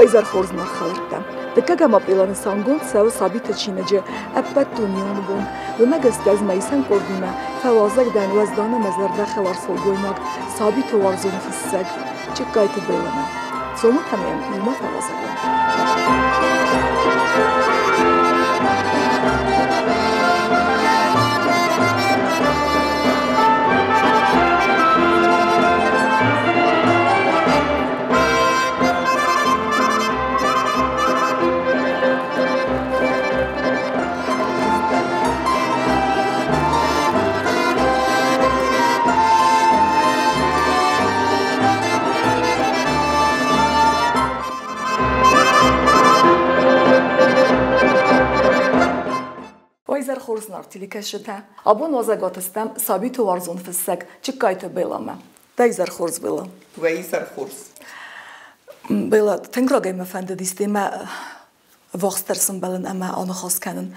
Уӕ изӕр хорз, мӕ хӕлӕрттӕ! Дыккӕгӕм апърелы нысангонд цӕуы сабиты чиныджы ӕппӕтдунеон бон. Уымӕ гӕсгӕ ӕз мӕ исӕн къордимӕ фӕуазӕг дӕн уӕздан ӕмӕ зӕрдӕхӕлар сылгоймаг, сабиты уарзон фыссӕг Джыккайты Беллӕмӕ. Цомут ӕмӕ йӕм иумӕ фӕуазӕг уӕм. Уӕ изӕр хорз, нарт телекӕсджытӕ! Абон уазӕгуаты стӕм сабиты уарзон фыссӕг Джыккайты Беллӕмӕ. Дӕ изӕр хорз, Беллӕ! Уӕ изӕр хорз! Беллӕ, тынг рагӕй мӕ фӕндыдис демӕ вахсдӕр сымбӕлын ӕмӕ аныхас кӕнын.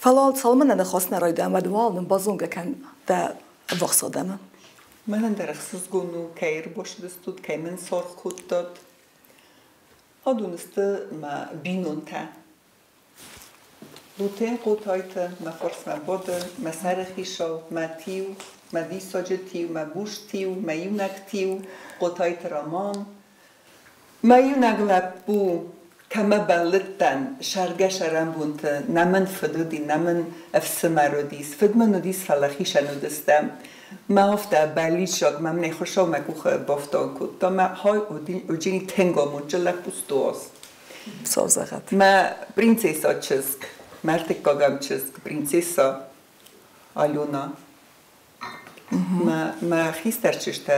Фӕлӕ цалынмӕ нӕ ныхас нӕ райдайӕм, уӕд уал нын базонгӕ кӕн дӕ вахс адӕмы. Мӕнӕн дӕр ӕхсызгон у, кӕй ӕрбацыдыстут, кӕй мын саргъ кодтат. Адон сты мӕ бинонтӕ. Лутен Хъотайты, мӕ фарсмӕ бады, мӕ сӕры хицау, мӕ тиу, мӕ диссаджы тиу, мӕ буз тиу, мӕ иунӕг тиу, Хъотайты Роман. Мӕ иунӕг лӕппу, кӕмӕ бӕллыдтӕн, сӕргӕ-сӕрӕнбонты нӕ мын фыд уыди, нӕ мын ӕфсымӕр уыдис. Фыд мын уыдис, фӕлӕ хицӕн уыдыстӕм. Мӕ афтӕ бӕллиццаг мӕм нӕ Хуыцау мӕ къухы бафтауын кодта. Мӕ хай уыди тынг амондджын лӕппу Стоас. Цау зӕгъӕд. Мӕ принцесса чызг, мӕ ӕртыккӕгӕм чызг, принцесса Алена. Мӕ хистӕр чызгтӕ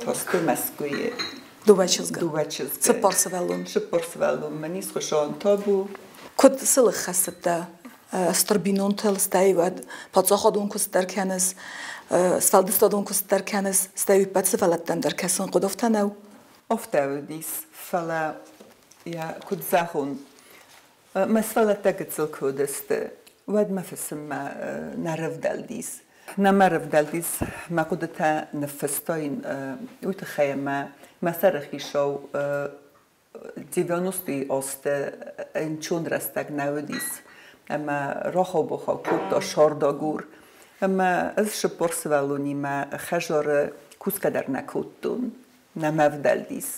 та сты Мӕскуыйы. Дыууӕ чызгы. Дыууӕ чызгы. Цыппар сывӕллон. Цыппар сывӕллон мын ис, Хуыцауӕн табу. Куыд сыл хӕцыдтӕ стыр бинонтыл, стӕй уӕд паддзахадон куыст дӕр кӕныс, сфӕлдыстадон куыст дӕр кӕныс, стӕй ӕппӕт сывӕллӕттӕн дӕр кӕсын хъуыд афтӕ нӕу? Афтӕ уыдис, фӕлӕ йӕ куыд зӕгъон, мӕ сывӕллӕттӕ гыццыл куы уыдысты, уӕд мӕ фысыммӕ нӕ рӕвдӕлдис. Нӕ мӕ рӕвдӕлдис, мӕ хъуыдытӕ ныффыстаин уый тыххӕй ӕмӕ мӕ сӕрыхицау 90-ты азты ӕнцон рӕстӕг нӕ уыдис ӕмӕ рахау-бахау кодта сӕрдагур. Ӕмӕ ӕз 40 сывӕллонимӕ хӕдзары кусгӕ дӕр нӕ кодтон, нӕ мӕ ӕвдӕлдис.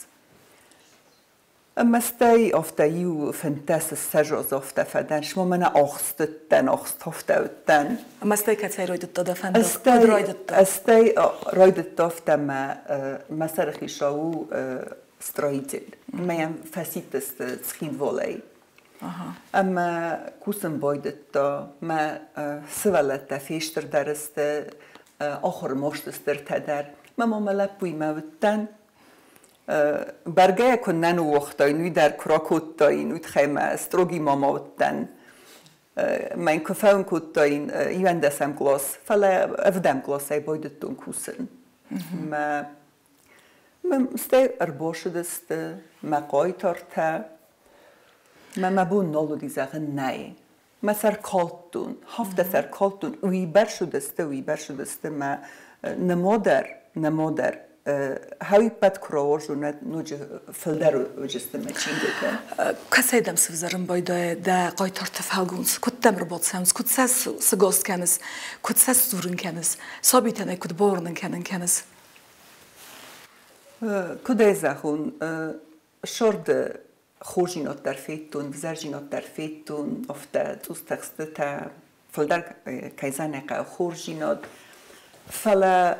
Ӕмӕ стӕй афтӕ иу 15 ссӕдз афтӕ фӕдӕн, сма мӕнӕ ахстыдтӕн, ахст афтӕ уыдтӕн. Ӕмӕ стӕй кӕцӕй райдыдта дӕ фӕндаг? Куыд райдыдта? Стӕй райдыдта афтӕ мӕ сӕрыхицау у строитель. Ӕмӕ йӕм фӕсидтысты Цхинвалӕй. Ӕмӕ кусын байдыдта, мӕ сывӕллӕттӕ фестырдӕр сты, ахуыры масты стыртӕ дӕр. Мӕ мамӕ лӕппуимӕ уыдтӕн. Бӕргӕ куы нӕ ныууагътаин, уый дӕр куы ракодтаин, уый тыххӕй мӕ строгий мама уыдтӕн. Мӕн куы фӕуын кодтаин иуӕндӕсӕм кълас, фӕлӕ ӕвдӕм къласӕй байдыдтон кусын. Мӕ стӕй ӕрбацыдысты мӕ хъайтартӕ. Мӕ мӕ бон нал уыди зӕгъын нӕй. Мӕ сӕр калдтон, хафтӕ сӕр калдтон, уыйбӕрц уыдысты, уыйбӕрц уыдысты мӕ нымодӕр, нымодӕр. Хауиппӕт куы рауарзон, ноджы фылдӕр уыдысты мӕ чингуытӕ. Кӕцӕй дӕм сывзӕрын байдайы дӕ хъайтарты фӕлгонц? Куыд дӕм ӕрбацӕуынц, куыд сӕ сыгас кӕныс, куыд сӕ сдзурын кӕныс, сабитӕн ӕй куыд бауырнын кӕнын кӕныс? Куыд ӕй зӕгъон, сӕрды хорздзинад дӕр федтон, ӕвзӕрдзинад дӕр федтон, афтӕ цъус тӕхстытӕ, фылдӕр кӕй зӕгъын хъӕуы хорздзинад. Фӕлӕ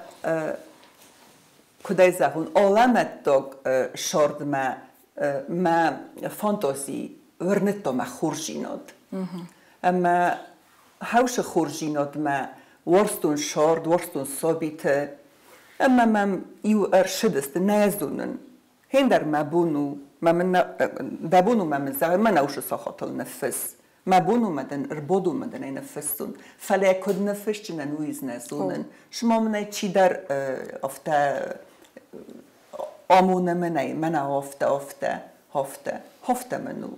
куыд ӕй зӕгъон, алӕмӕттаг сӕрдмӕ мӕ фантази уырныдта мӕ хорздзинад. Ӕмӕ хӕусы хорздзинадмӕ уарзтон сӕрд, уарзтон сабиты, ӕмӕ мӕм иу ӕрсыдысты, нӕ зонын, Хендӕр мӕ бон у, мӕ мын дӕ бон у мӕ мын зӕгъ, мӕ наусы сахатыл ныффысс. Мӕ бон у мӕ дын ӕрбадон мӕ дын ӕй ныффыссон. Фӕлӕ куыд ныффысджынӕн, уый нӕ зонын. Сыма мын ӕй чидӕр афтӕ амоны мӕнӕй, мӕнӕ афтӕ, афтӕ, афтӕ, афтӕ мын у.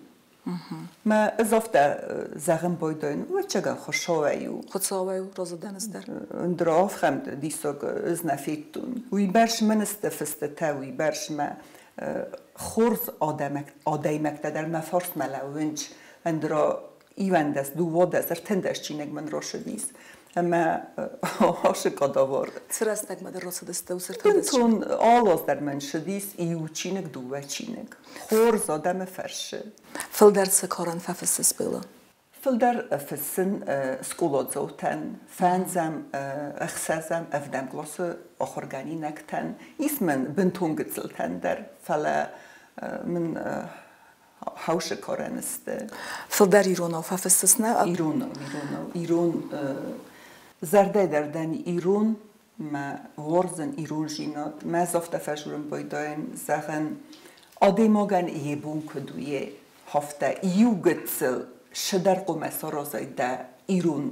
Мӕ ӕз афтӕ зӕгъын байдайын, ӕвӕццӕгӕн Хуыцауӕй у. Хуыцауӕй у, разы дӕн ӕз дӕр. Ӕндӕр ахӕм диссаг ӕз нӕ федтон. Уый бӕрц мын сты фыстытӕ, уый бӕрц мӕ. Хорз адӕймӕгтӕ дӕр мӕ фарсмӕ лӕууынц, ӕндӕра 11, 12, 13 чиныг мын рацыдис. Ӕмӕ ацы кадавар. Цы рӕстӕгмӕ дӕр рацыдысты уыцы 13? Бынтон алы аз дӕр мын цыдис иу чиныг, дыууӕ чиныг. Хорз адӕмы фӕрсы. Фылдӕр цы карӕн фӕфыссыс, Белла? Фылдӕр фыссын скъоладзаутӕн, фӕндзӕм, ӕхсӕзӕм, ӕвдӕм къласы ахуыргӕнинӕгтӕн. Ис мын бынтон гыццылтӕн дӕр, фӕлӕ мын хаусы карӕн сты. Фылдӕр иронау фӕфыссыс, нӕ? Иронау, иронау. Ирон зӕрдӕй дӕр дӕн ирон, мӕ уарзын ирондзинад. Мӕ афтӕ фӕзурын байдайын, зӕгъын, адӕймагӕн йӕ бон куыд у, йе афтӕ иу гыццыл цыдӕр хъуамӕ саразай дӕ ирон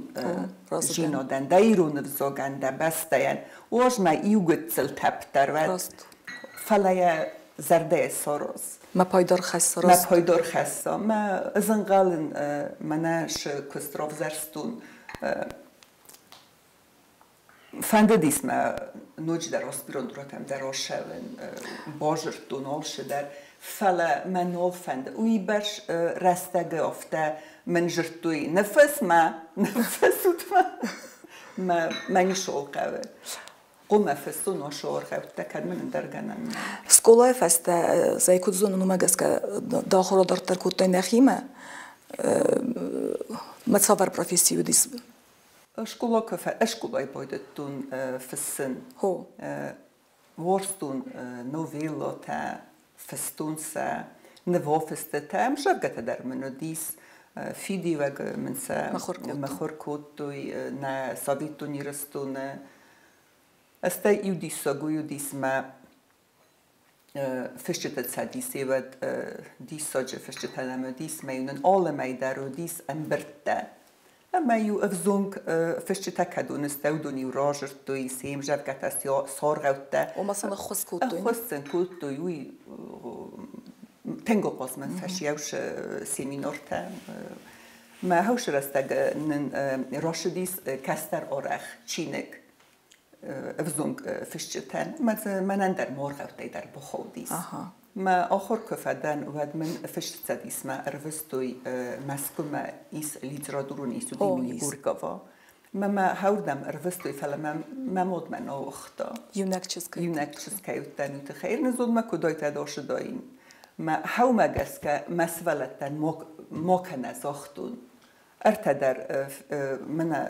зинадӕн, дӕ ирон ӕвзагӕн, дӕ бӕстӕйӕн. Уаз мӕ иу гыццыл тӕпп дӕр уӕд, фӕлӕ йӕ зӕрдӕйӕ сараз. Мӕ пайда рхӕсса. Мӕ пайда рхӕсса. Мӕ ӕз ӕнхъӕлын, мӕнӕ цы куыст равзӕрстон, фӕндыдис мӕ ноджыдӕр аспирантурӕтӕм дӕр ацӕуын, базыдтон алцыдӕр, фӕлӕ мӕ нал фӕнды. Уыйбӕрц рӕстӕгы афтӕ мын дзырдтой, ныффыс мӕ, ныффыссут мӕ, мӕ мӕ ницыуал хъӕуы. Хъуамӕ фыссон ацы аргъӕуттӕ, кӕд мын ӕндӕр гӕнӕн нӕй. Скъолайы фӕстӕ зӕй куыд зонын, уымӕ гӕсгӕ дӕ ахуыр адарддӕр кодтай нӕхимӕ. Мӕ цавӕр професси уыдис? Скъола куы скъолайы байдыдтон фыссын. Уарзтон новеллатӕ, фыстон сӕ, нывофыстытӕ, ӕмзӕвгӕтӕ дӕр мын уыдис. Фидиуӕг мын сӕ мыхуыр кодтой нӕ Советон Ирыстоны. Стӕй иу диссаг уый уыдис мӕ фысджыты цӕдисы уӕд диссаджы фысджытӕ нӕм уыдис, мӕ-иу нын алы мӕй дӕр уыдис ӕмбырдтӕ. Ӕмӕ-иу ӕвзонг фысджытӕ кӕд уынысты, уыдон-иу разырдтой, се мзӕвгӕтӕ, саргъӕуттӕ. Ома сын ӕххуыс кодтой? Ӕххуыс сын кодтой, уый тынг ахъаз мын фӕсиаусы семинартӕ. Мӕ хӕусы рӕстӕг нын рацыдис кӕстӕр арӕх чиныг ӕвзонг фысджытӕн. Мӕнӕн дӕр моргъӕуттӕй дӕр бахаудис. Мӕ ахуыр куы фӕдӕн, уӕд мын фысцӕдисмӕ ӕрвыстой Мӕскуымӕ ис литературон институт имени Горького. Мӕ мӕ хӕрдӕм ӕрвыстой, фӕлӕ мӕ мӕ мод мӕ нӕ уагъта. Иунӕг чызг. Иунӕг чызг кӕй уыдтӕн, уый тыххӕй. Ӕрнызонмӕ куыдойтӕ досыдаин. Мӕ хӕумӕ гӕсгӕ мӕ сывӕллӕттӕн ма кӕнӕ загътон. Ӕртӕ дӕр мӕнӕ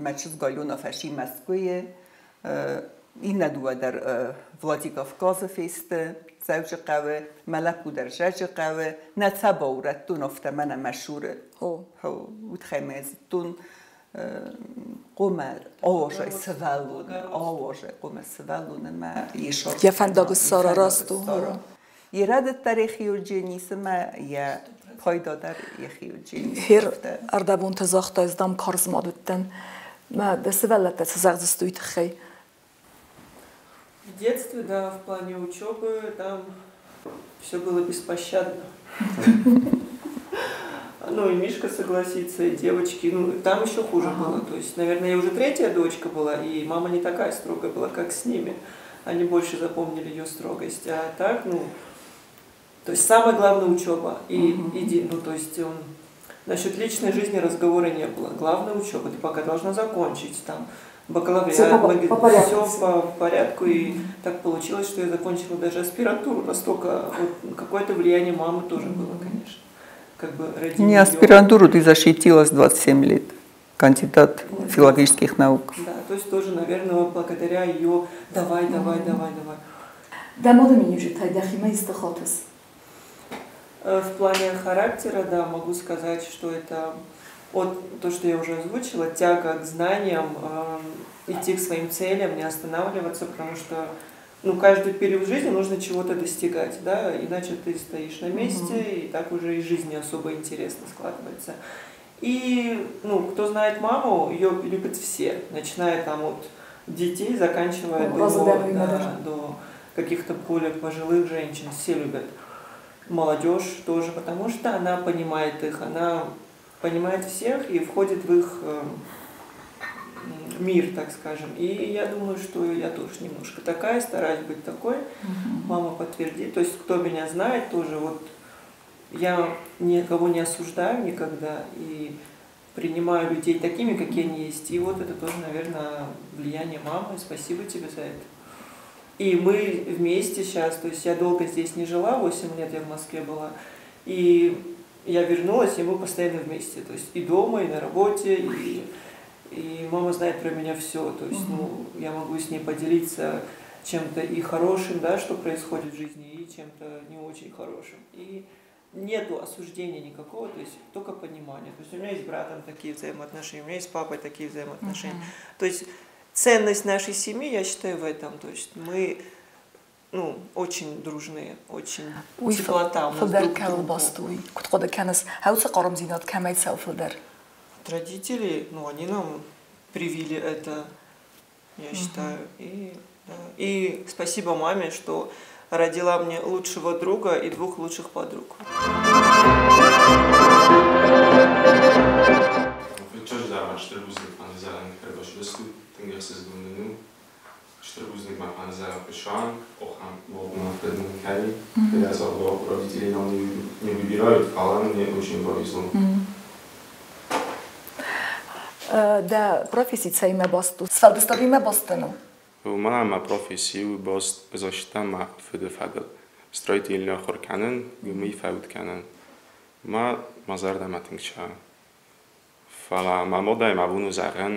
мӕ чызг Алена фӕси Мӕскуыйы, иннӕ дыууӕ дӕр Владикавказы фесты, Дзӕуджыхъӕуы, мӕ лӕппу дӕр Зӕджыхъӕуы, нӕ цӕ баурӕдтон, афтӕ мӕнӕ мӕ цуры. Уый мӕ зыдтон, хъуамӕ ауазай сывӕллоны, ауазай хъуамӕ сывӕллоны мӕ йе Йӕ фӕндаг ссара раст у. Йе рӕдыд дӕр йӕхиуылджы ӕмӕ йӕ пайда дӕр йӕхиуылджы. Хер ӕрдӕбонты загъта, ӕз дам карз мад уыдтӕн. Мӕ дӕ сывӕллӕттӕ цы зӕгъдзысты уый тыххӕй? В детстве, да, в плане учебы там все было беспощадно. Ну, и Мишка согласится, и девочки. Ну, там еще хуже было. То есть, наверное, я уже третья дочка была, и мама не такая строгая была, как с ними. Они больше запомнили ее строгость. А так, ну, то есть самое главное учеба. И иди, ну, то есть насчет личной жизни разговора не было. Главное учеба. Ты пока должна закончить там бакалавриат, Всё по порядку. Все по порядку. И так получилось, что я закончила даже аспирантуру. Настолько вот, какое-то влияние мамы тоже было, конечно. Как бы ради Не неё. Аспирантуру ты защитилась 27 лет, кандидат филологических наук. Да, то есть тоже, наверное, благодаря ее давай, давай, давай, давай. Дӕ мады миниуджытӕй дӕхимӕ исты хатыс? В плане характера, да, могу сказать, что это от то, что я уже озвучила, тяга к знаниям, идти к своим целям, не останавливаться, потому что, ну, каждый период жизни нужно чего-то достигать, да, иначе ты стоишь на месте, и так уже и жизнь не особо интересно складывается. И, ну, кто знает маму, ее любят все, начиная там от детей, заканчивая О, до, Роза да, даже. до каких-то более пожилых женщин, все любят. Молодежь тоже, потому что она понимает их, она понимает всех и входит в их мир, так скажем. И я думаю, что я тоже немножко такая, стараюсь быть такой. Мама подтвердит. То есть, кто меня знает, тоже вот я никого не осуждаю никогда и принимаю людей такими, какие они есть. И вот это тоже, наверное, влияние мамы. Спасибо тебе за это. И мы вместе сейчас, то есть я долго здесь не жила, 8 лет я в Москве была, и я вернулась, и мы постоянно вместе, то есть и дома, и на работе, и мама знает про меня все, то есть ну, я могу с ней поделиться чем-то и хорошим, да, что происходит в жизни, и чем-то не очень хорошим. И нету осуждения никакого, то есть только понимание. То есть у меня есть с братом такие взаимоотношения, у меня есть с папой такие взаимоотношения. То есть ценность нашей семьи, я считаю, в этом. То есть мы, ну, очень дружные, очень теплота у нас Фылдӕр друг к кӕуыл другу. Баст у, уый? Куыд хъуыды кӕныс, уыцы хъармдзинад кӕмӕй цӕуы фылдӕр? Родители, ну, они нам привили это, я считаю. И, да. И спасибо маме, что родила мне лучшего друга и двух лучших подруг. Фыццаджыдӕр мӕ стыр бузныг фӕнды зӕгъын ӕрбацыдыстут, тынг ӕхсызгон нын у. Стыр бузныг мӕ фӕнды зӕгъын Хуыцауӕн, ахӕм фыд нын кӕй, хотя родители нам не выбирают, фӕлӕ мне очень повезло. Дӕ професси цӕимӕ баст у? Сфӕлдыстадимӕ баст дын у? Мӕнӕн мӕ професси у баст, ӕз ацыдтӕн мӕ фыды фӕдыл. Строительный ахуыр кӕнын, уымӕй фӕуд кӕнын. Мӕ мӕ зӕрдӕмӕ тынг цӕуы. Фӕлӕ мӕ мадӕй мӕ бон у зӕгъын,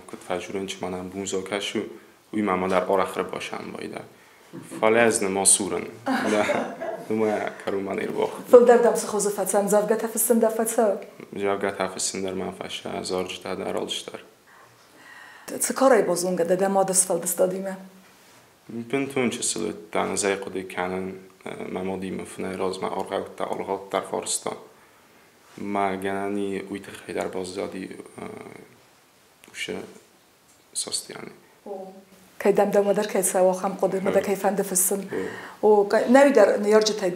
куыд фӕдзурын, чи мӕнӕн бунзо кӕсы, уый мӕ мад арӕх ӕрбасӕмбайда. Фӕлӕ ӕз нӕма сурын. Уымӕ кӕронмӕ не рбахъуыд. Фылдӕр дӕм цы хуызы фӕцӕ? Ӕмдзӕвгӕтӕ фыссын дӕ фӕцӕуы? Ӕмдзӕвгӕтӕ фыссын дӕр мӕм фӕцӕуы, зарджытӕ дӕр, алцыдӕр. Цы карӕй базонгӕ дӕ дӕ мады сфӕлдыстадимӕ? Бынтон чысыл уыдтӕн, ӕз ӕй хъуыды кӕнын, мӕ мадимӕ фынӕй размӕ аргъӕуттӕ аргъӕуттӕ фарста. Мӕ гӕнӕни уый тыххӕй дӕр баззади уыцы состояние. Кӕй дӕм дӕумӕ дӕр кӕй цӕуы ахӕм хъуыды, мӕ дӕ кӕй фӕнды фыссын. О, нӕуи дӕр ныййарджытӕй,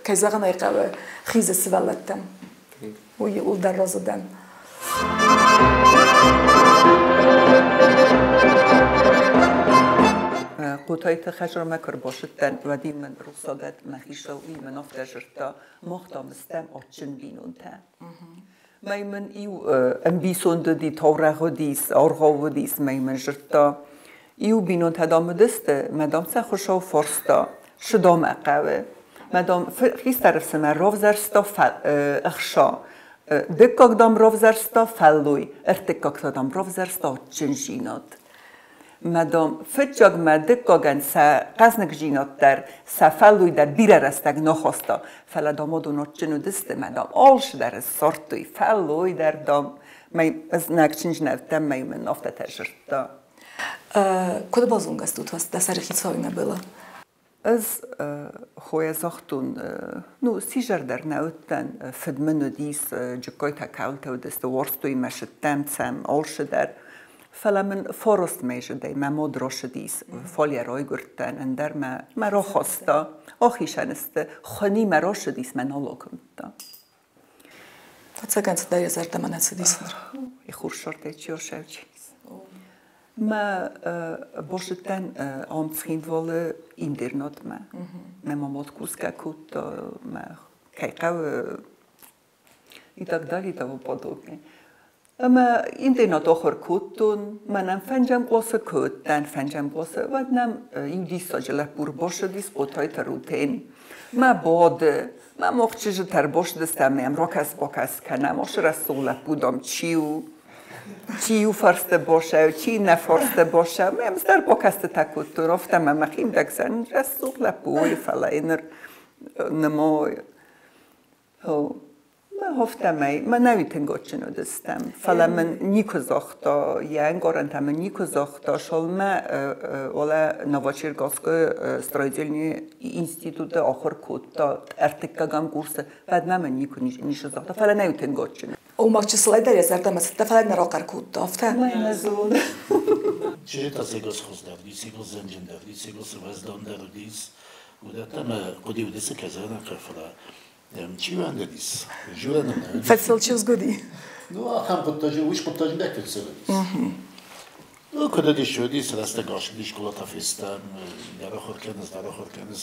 кӕй зӕгъын ӕй хъӕуы, хизы сывӕллӕттӕм. Уый ууыл дӕр разы дӕн. Хъотайты хӕдзармӕ куы ӕрбацыдтӕн, уӕд-иу мын рухсагӕд мӕхи уый мын афтӕ дзырдта: мах, дам, стӕм адджын бинонтӕ. Мӕ мын иу ӕмбисонд уыди, таурӕгъ уыдис, аргъау уыдис, мӕ мын дзырдта: иу бинонтӕ, дам, уыдысты, мӕ, дам, сӕ Хуыцау фарста, цы, дам, мӕ хъӕуы. Мӕ, дам, хистӕр ӕфсымӕр равзӕрста ӕхца, дыккаг, дам, равзӕрста фӕллой, ӕртыккаг та, дам, равзӕрста адджындзинад. Мӕ, дам, фыццаг мӕ дыккагӕн сӕ хъӕзныгдзинад дӕр, сӕ фӕллой дӕр бирӕ рӕстӕг нӕ хаста, фӕлӕ, дам, уыдон адджын уыдысты, мӕ, дам, алцыдӕр ссардтой, фӕллой дӕр, дам, мӕ ӕз нӕ мӕ мын афтӕтӕ дзырдта. Куыд базонгӕ стут дӕ сӕрыхицауимӕ, Бэлла? Ӕз хойӕ загътон, ну, сидзӕр дӕр нӕ уыдтӕн, фыд мын уыдис, Джыккойтӕ кӕуылтӕ уыдысты, уарзтой мӕ, сыдтӕм сӕм, алцыдӕр. Фӕлӕ мын фараст мӕйзыдӕй мӕ мад рацыдис, фалӕ райгуырдтӕн, ӕндӕр мӕ мӕ рахаста. Ахицӕн сты, хуынимӕ рацыдис, мӕ нал акуымдта. Ӕцӕгӕн цыдӕр йӕ зӕрдӕмӕ нӕ цыдис ныр. Хурсартӕй чи ӕрсӕвчис. Мӕ бацыдтӕн ам Цхинвалы интернатмӕ. Мӕ мамад кусгӕ кодта, мӕ кӕй хъӕуы и так далее и тому подобное. Ӕмӕ интернат ахуыр кодтон, мӕнӕн фӕнджӕм къласы куы уыдтӕн, фӕнджӕм къласы, уӕд нӕм иу диссаджы лӕппу ӕрбацыдис, Хъотайты Рутен. Мӕ бады, мӕ мах чызджытӕ ӕрбацыдыстӕм, ӕмӕ йӕм ракӕс-бакӕс кӕнӕм, ацы рӕсугъд лӕппу, дам, чи у? Чи иу фӕрсты босӕу, чи иннӕ фӕрсты босӕу. Мӕ цыдӕр бакӕстытӕ кодтон, афтӕ мӕ мӕхимидӕг рӕсугъд лӕппу у, фӕлӕ ныр нымой. Мӕ афтӕмӕй мӕнӕуи тынг адджын уыдыстӕм, фӕлӕ мын никуы загъта, йӕ ӕнкъарӕнтӕ мын никуы загъта, цалынмӕ уӕлӕ Новочеркасскы строительный институты ахуыр кодта ӕртыккӕгӕм курсы, уӕдмӕ мын никуы ницы загъта, фӕлӕ нӕ тынг адджын. Ома чысылӕй дӕр йӕ зӕрдӕмӕ цыдтӕ, фӕлӕ нӕ рахъӕр кодта, афтӕ? Мӕ нӕ зоны. Чызджытӕ сегас хуыздӕр уыдис, сегас зӕнджындӕр уыдис, сегас уӕздандӕр уыдис. Уыдӕттӕ мӕ хъуыды уыдис кӕзӕнӕ, фӕлӕ чи уӕндыдис? Журӕн. Фӕцыл чызг уыди? Ну, ахӕм хъуыддаджы, уый хъуыддаджы дӕр фӕцыл уыдис. Куыд уыдис, рӕстӕг ацыди, скъолатӕ фестӕм, дӕр ахуыр кӕнынц, дӕр ахуыр кӕнынц,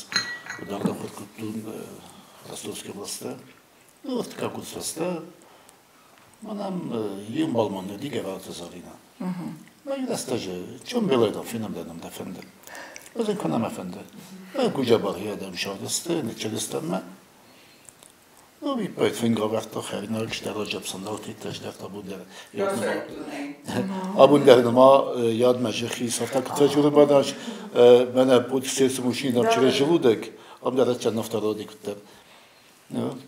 уыдан ахуыр кодтон Ростовской областы. Ну, ӕртыккаг курс фӕстӕ мӕнӕн иу ӕмбал ма уыди, Гӕбӕраты Зӕринӕ. Мӕ иу рӕстӕджы чем белый дам, фенӕм дӕ, дӕ фӕнды. Ӕз ын куы нӕ мӕ фӕнды. Гуджабарйы адӕм сардысты, ныччырыстӕнмӕ. Ну, виппайд фенгавӕрдта хӕринаг, стӕраджы сандалтитӕ, здӕхт абон дӕр. Абон дӕр нырма ядмӕ зӕххи сӕфта куыд фӕжуры бадас, мӕнӕ путь к сердцу мужчины там через желудок, ам дӕр ӕцӕг нафтароди куыддӕр.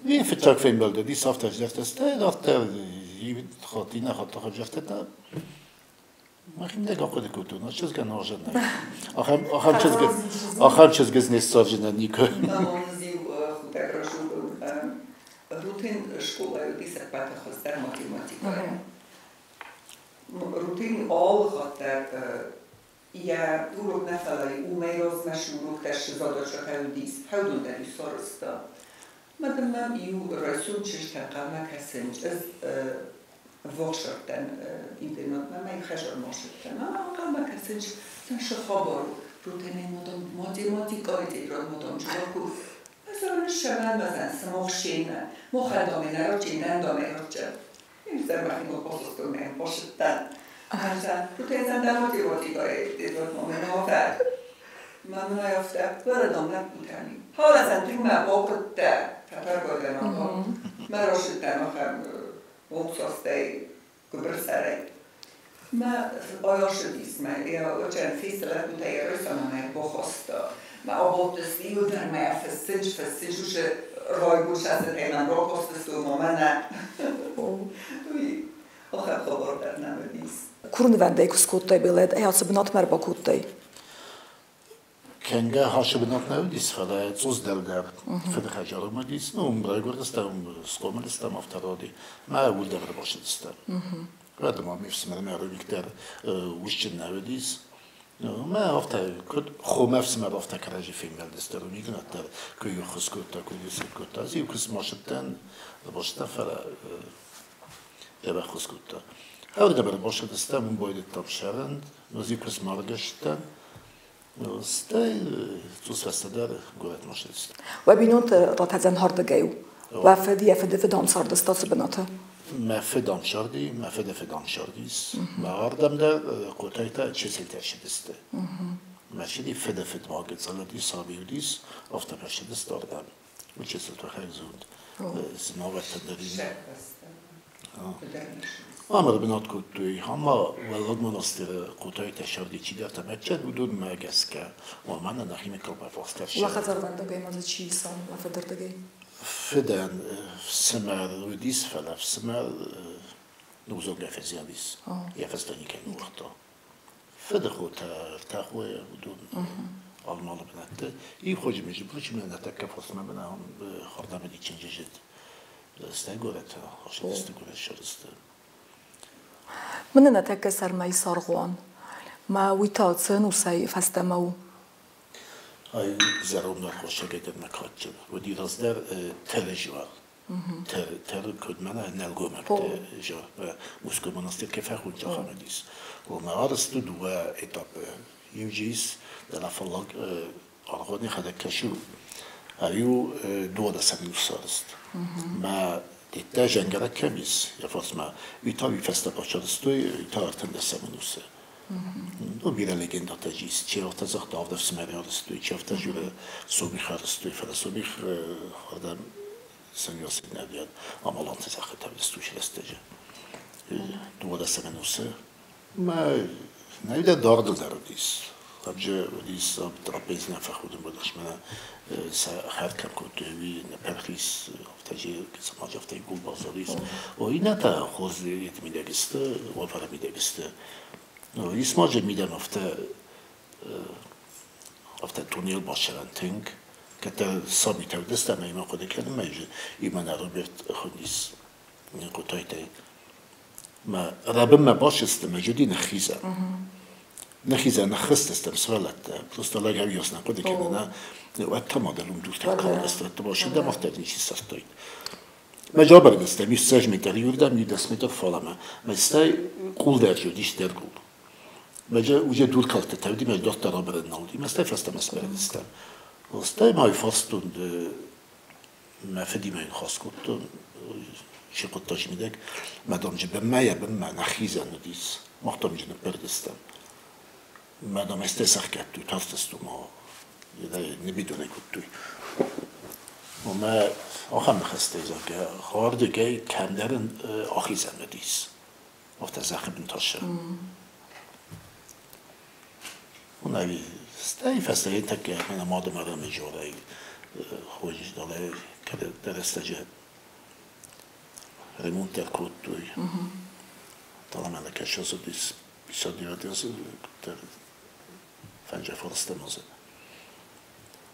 И фыццаг фембӕлд уыди, афтӕ здӕхтӕ, стӕй афтӕ хатт, иннӕ хатт ахӕм здӕхтӕ. Мӕхимидӕг ахъуыды кодтон, а чызгӕн нуазӕн нӕй. Ахӕм чызг, ахӕм чызг ӕз не ссарджынӕн никуы. Рутин скъолайы уыдис ӕппӕты хуыздӕр математикӕйӕ. Рутин алы хатт дӕр йӕ урок нӕ фӕлӕ уымӕй размӕ цы уроктӕ задачатӕ уыдис, уыдон дӕр-иу сарӕзта. Мадам мӕм иу райсом чызг ӕнхъӕлмӕ кӕсынц. Ӕз вахсардтӕн интернатмӕ, мӕ иу хӕдзармӕ ацыдтӕн. Ӕнхъӕлмӕ кӕсынц, цы хабар у. Рутинӕй мадам математикӕйы тетрад мадам чызг Szemelmezen smogsine, mohendomine rocsindendome rocse. Én positten. Ruténzenden matematikai tetrad Mamma vöredom leputani. Halazen tüngmä bokotte, tatargodenako. Merositten moksastei kubrsärei. Mä ajasidisme ja otsen fisteleputei rössaname bohosta. Mä abottes ilderme fessinch fessinch rajgusázat rokosztasztó menne. Ахӕм хабар дӕр нӕм уыдис. Курнывӕндӕй куы скодтай белед, ӕй ацы бынатмӕ ӕрбакодтай? Кӕнгӕ хасы бынат нӕ уыдис, фӕлӕ цъус дӕлдӕр фыды хӕдзармӕ уыдис. Ну, уым райгуырдыстӕм, схъомыл стӕм афтӕ роди. Мӕ уылдӕр ӕрбацыдыстӕм. Уӕд ма ме фсымӕр мӕ Рубик дӕр усджын нӕ уыдис. Мӕ афтӕ, куыд хо мӕ фсымӕр афтӕ кӕрӕдзи фембӕлдысты, Рубик дӕр куы ӕххуыс кодта, куы ницы кодта. Ӕз иу куы смасыдтӕн, ӕрбацыдтӕн, фӕлӕ ӕххуыс кодта. Ардӕм ӕрбацыдыстӕм, уым байдыдтам цӕрын, ӕз иу куы смаргӕстӕн, стӕй цъус фӕстӕдӕр горӕтмӕ ссыдыстӕм. Уӕ бинонты ратӕдзӕн ардыгӕй у? Уӕ фыд йӕ фыды фыд ам цардысты ацы бынаты? Мӕ фыд ам царди, мӕ фыды фыд ам цардис. Мӕ ардӕм дӕр Хъотайтӕ Чеселтӕ ссыдысты. Мӕ фыди фыды фыд ма гыццыл уыдис, саби уыдис, афтӕ фӕссыдысты ардӕм. Чеселтӕ хӕрзуынд зынавӕрдтӕ дӕр Ам ӕрбынат кодтой, ӕмӕ Уӕллаг монастыры Хъотайтӕ царди чидӕртӕ мӕччӕд, уыдонмӕ гӕсгӕ, мӕнӕ нӕхимӕ кӕлбафахстӕр. Уӕ хӕдзарвӕндагӕй ма дзы чи ис ам, уӕ фыдырдыгӕй? Фыдӕн фсымӕр уыдис, фӕлӕ фсымӕр нузонгӕ фӕзиан ис. Йӕ фӕстӕ никӕй ныууагъта. Фыды хотӕ, ӕртӕ хойы, уыдон алмалы бынӕтты. Иу ходжы между прочим, нӕ тӕккӕ фосмӕ бынӕн хӕрдӕмӕ чынджызыд. Стӕй горӕты, ӕхсӕдысты горӕт сӕрысты. Мӕнӕ нӕ тӕккӕ сӕрмӕ ис аргъуан. Мӕ уый та цы ӕнусӕй фӕстӕмӕ у? Ай зӕронд аргъуассагӕй дӕр мӕ кадджын. Уыди раздӕр Тӕры жуал. Тӕры куыд мӕнӕ нӕлгоймӕгты Московы монастырь кӕй фӕхуынд, ахӕм уыдис. Ома арӕзт у дыууӕ этапы. Иу ис дӕлӕ фаллаг аргъуаны йӕхӕдӕг кӕсы, иу дуадӕсӕм ӕнусы арӕзт. Мӕ деттӕ зӕнгӕрӕг кӕм ис, йӕ фарсмӕ, уый та уый фӕстӕ бацарӕзтой, уый та ӕртындӕсӕм ӕнусы. Ну, бирӕ легендӕтӕ ис. Чи афтӕ загъта, авд ӕфсымӕры арӕзтой, чи афтӕ дзуры, Сомих арӕзтой, фӕлӕ Сомих ардӕм сӕнгӕсӕг нӕ уыд, амаланты зӕххытӕ уыдысты уыцы рӕстӕджы. Дуадӕсӕм ӕнусы. Мӕ нӕ дардыл дӕр уыдис. Абджы уыдис трапезнӕ фӕхудын бодахсмӕ сӕ хӕрд кӕм кодтой, уый нӕ пӕрхис, афтӕ же цымаджы афтӕ гул баззадис. О, иннӕтӕ хорз мидӕг сты, уавӕры мидӕг сты. Ис ма же мидӕм афтӕ афтӕ тунел бацӕрӕн тынг. Кӕддӕр сабитӕ уыдыстӕм ӕмӕ хъуыды кӕнын, ӕмӕ имӕ Роберт хуындис Хъотайтӕй. Мӕ рӕбынмӕ бацыдыстӕм, ӕз уыди ныххизӕн. Ныххизӕн ныххызтыстӕм сывӕллӕттӕ. Просто лӕг ӕвиос нӕ хъуыды кӕны, нӕ. Уӕд та ма дӕр уым дуртӕ калдысты, уӕд та басыдӕм, афтӕ ничи ссардтаид. Мӕ абаргӕстӕм иу 20 метр иуырдӕм, иу 10 метр фалӕмӕ. Мӕ стӕй къул дӕр уыдис дӕргъул. Ugye durkalta tevdi, mert doktor aberen naldi, mert festa mesmeredistem. Aztán mai fastun ما فدي ما خاص كنت شي قطاش ميدك مادام جب ما يا بما نخيزا نديس مختم جن بردستان مادام استسخ كتو تاستستو ما نبيدو نكتو وما آخر مخسته که خارده که کمدرن آخیزا ندیس وقت زخم بنتاشه اون stai festa che nella moda mara maggiore hogy dale kereszteje remonter kottui. Talán ennek az is visszadjött, fence forsztam az.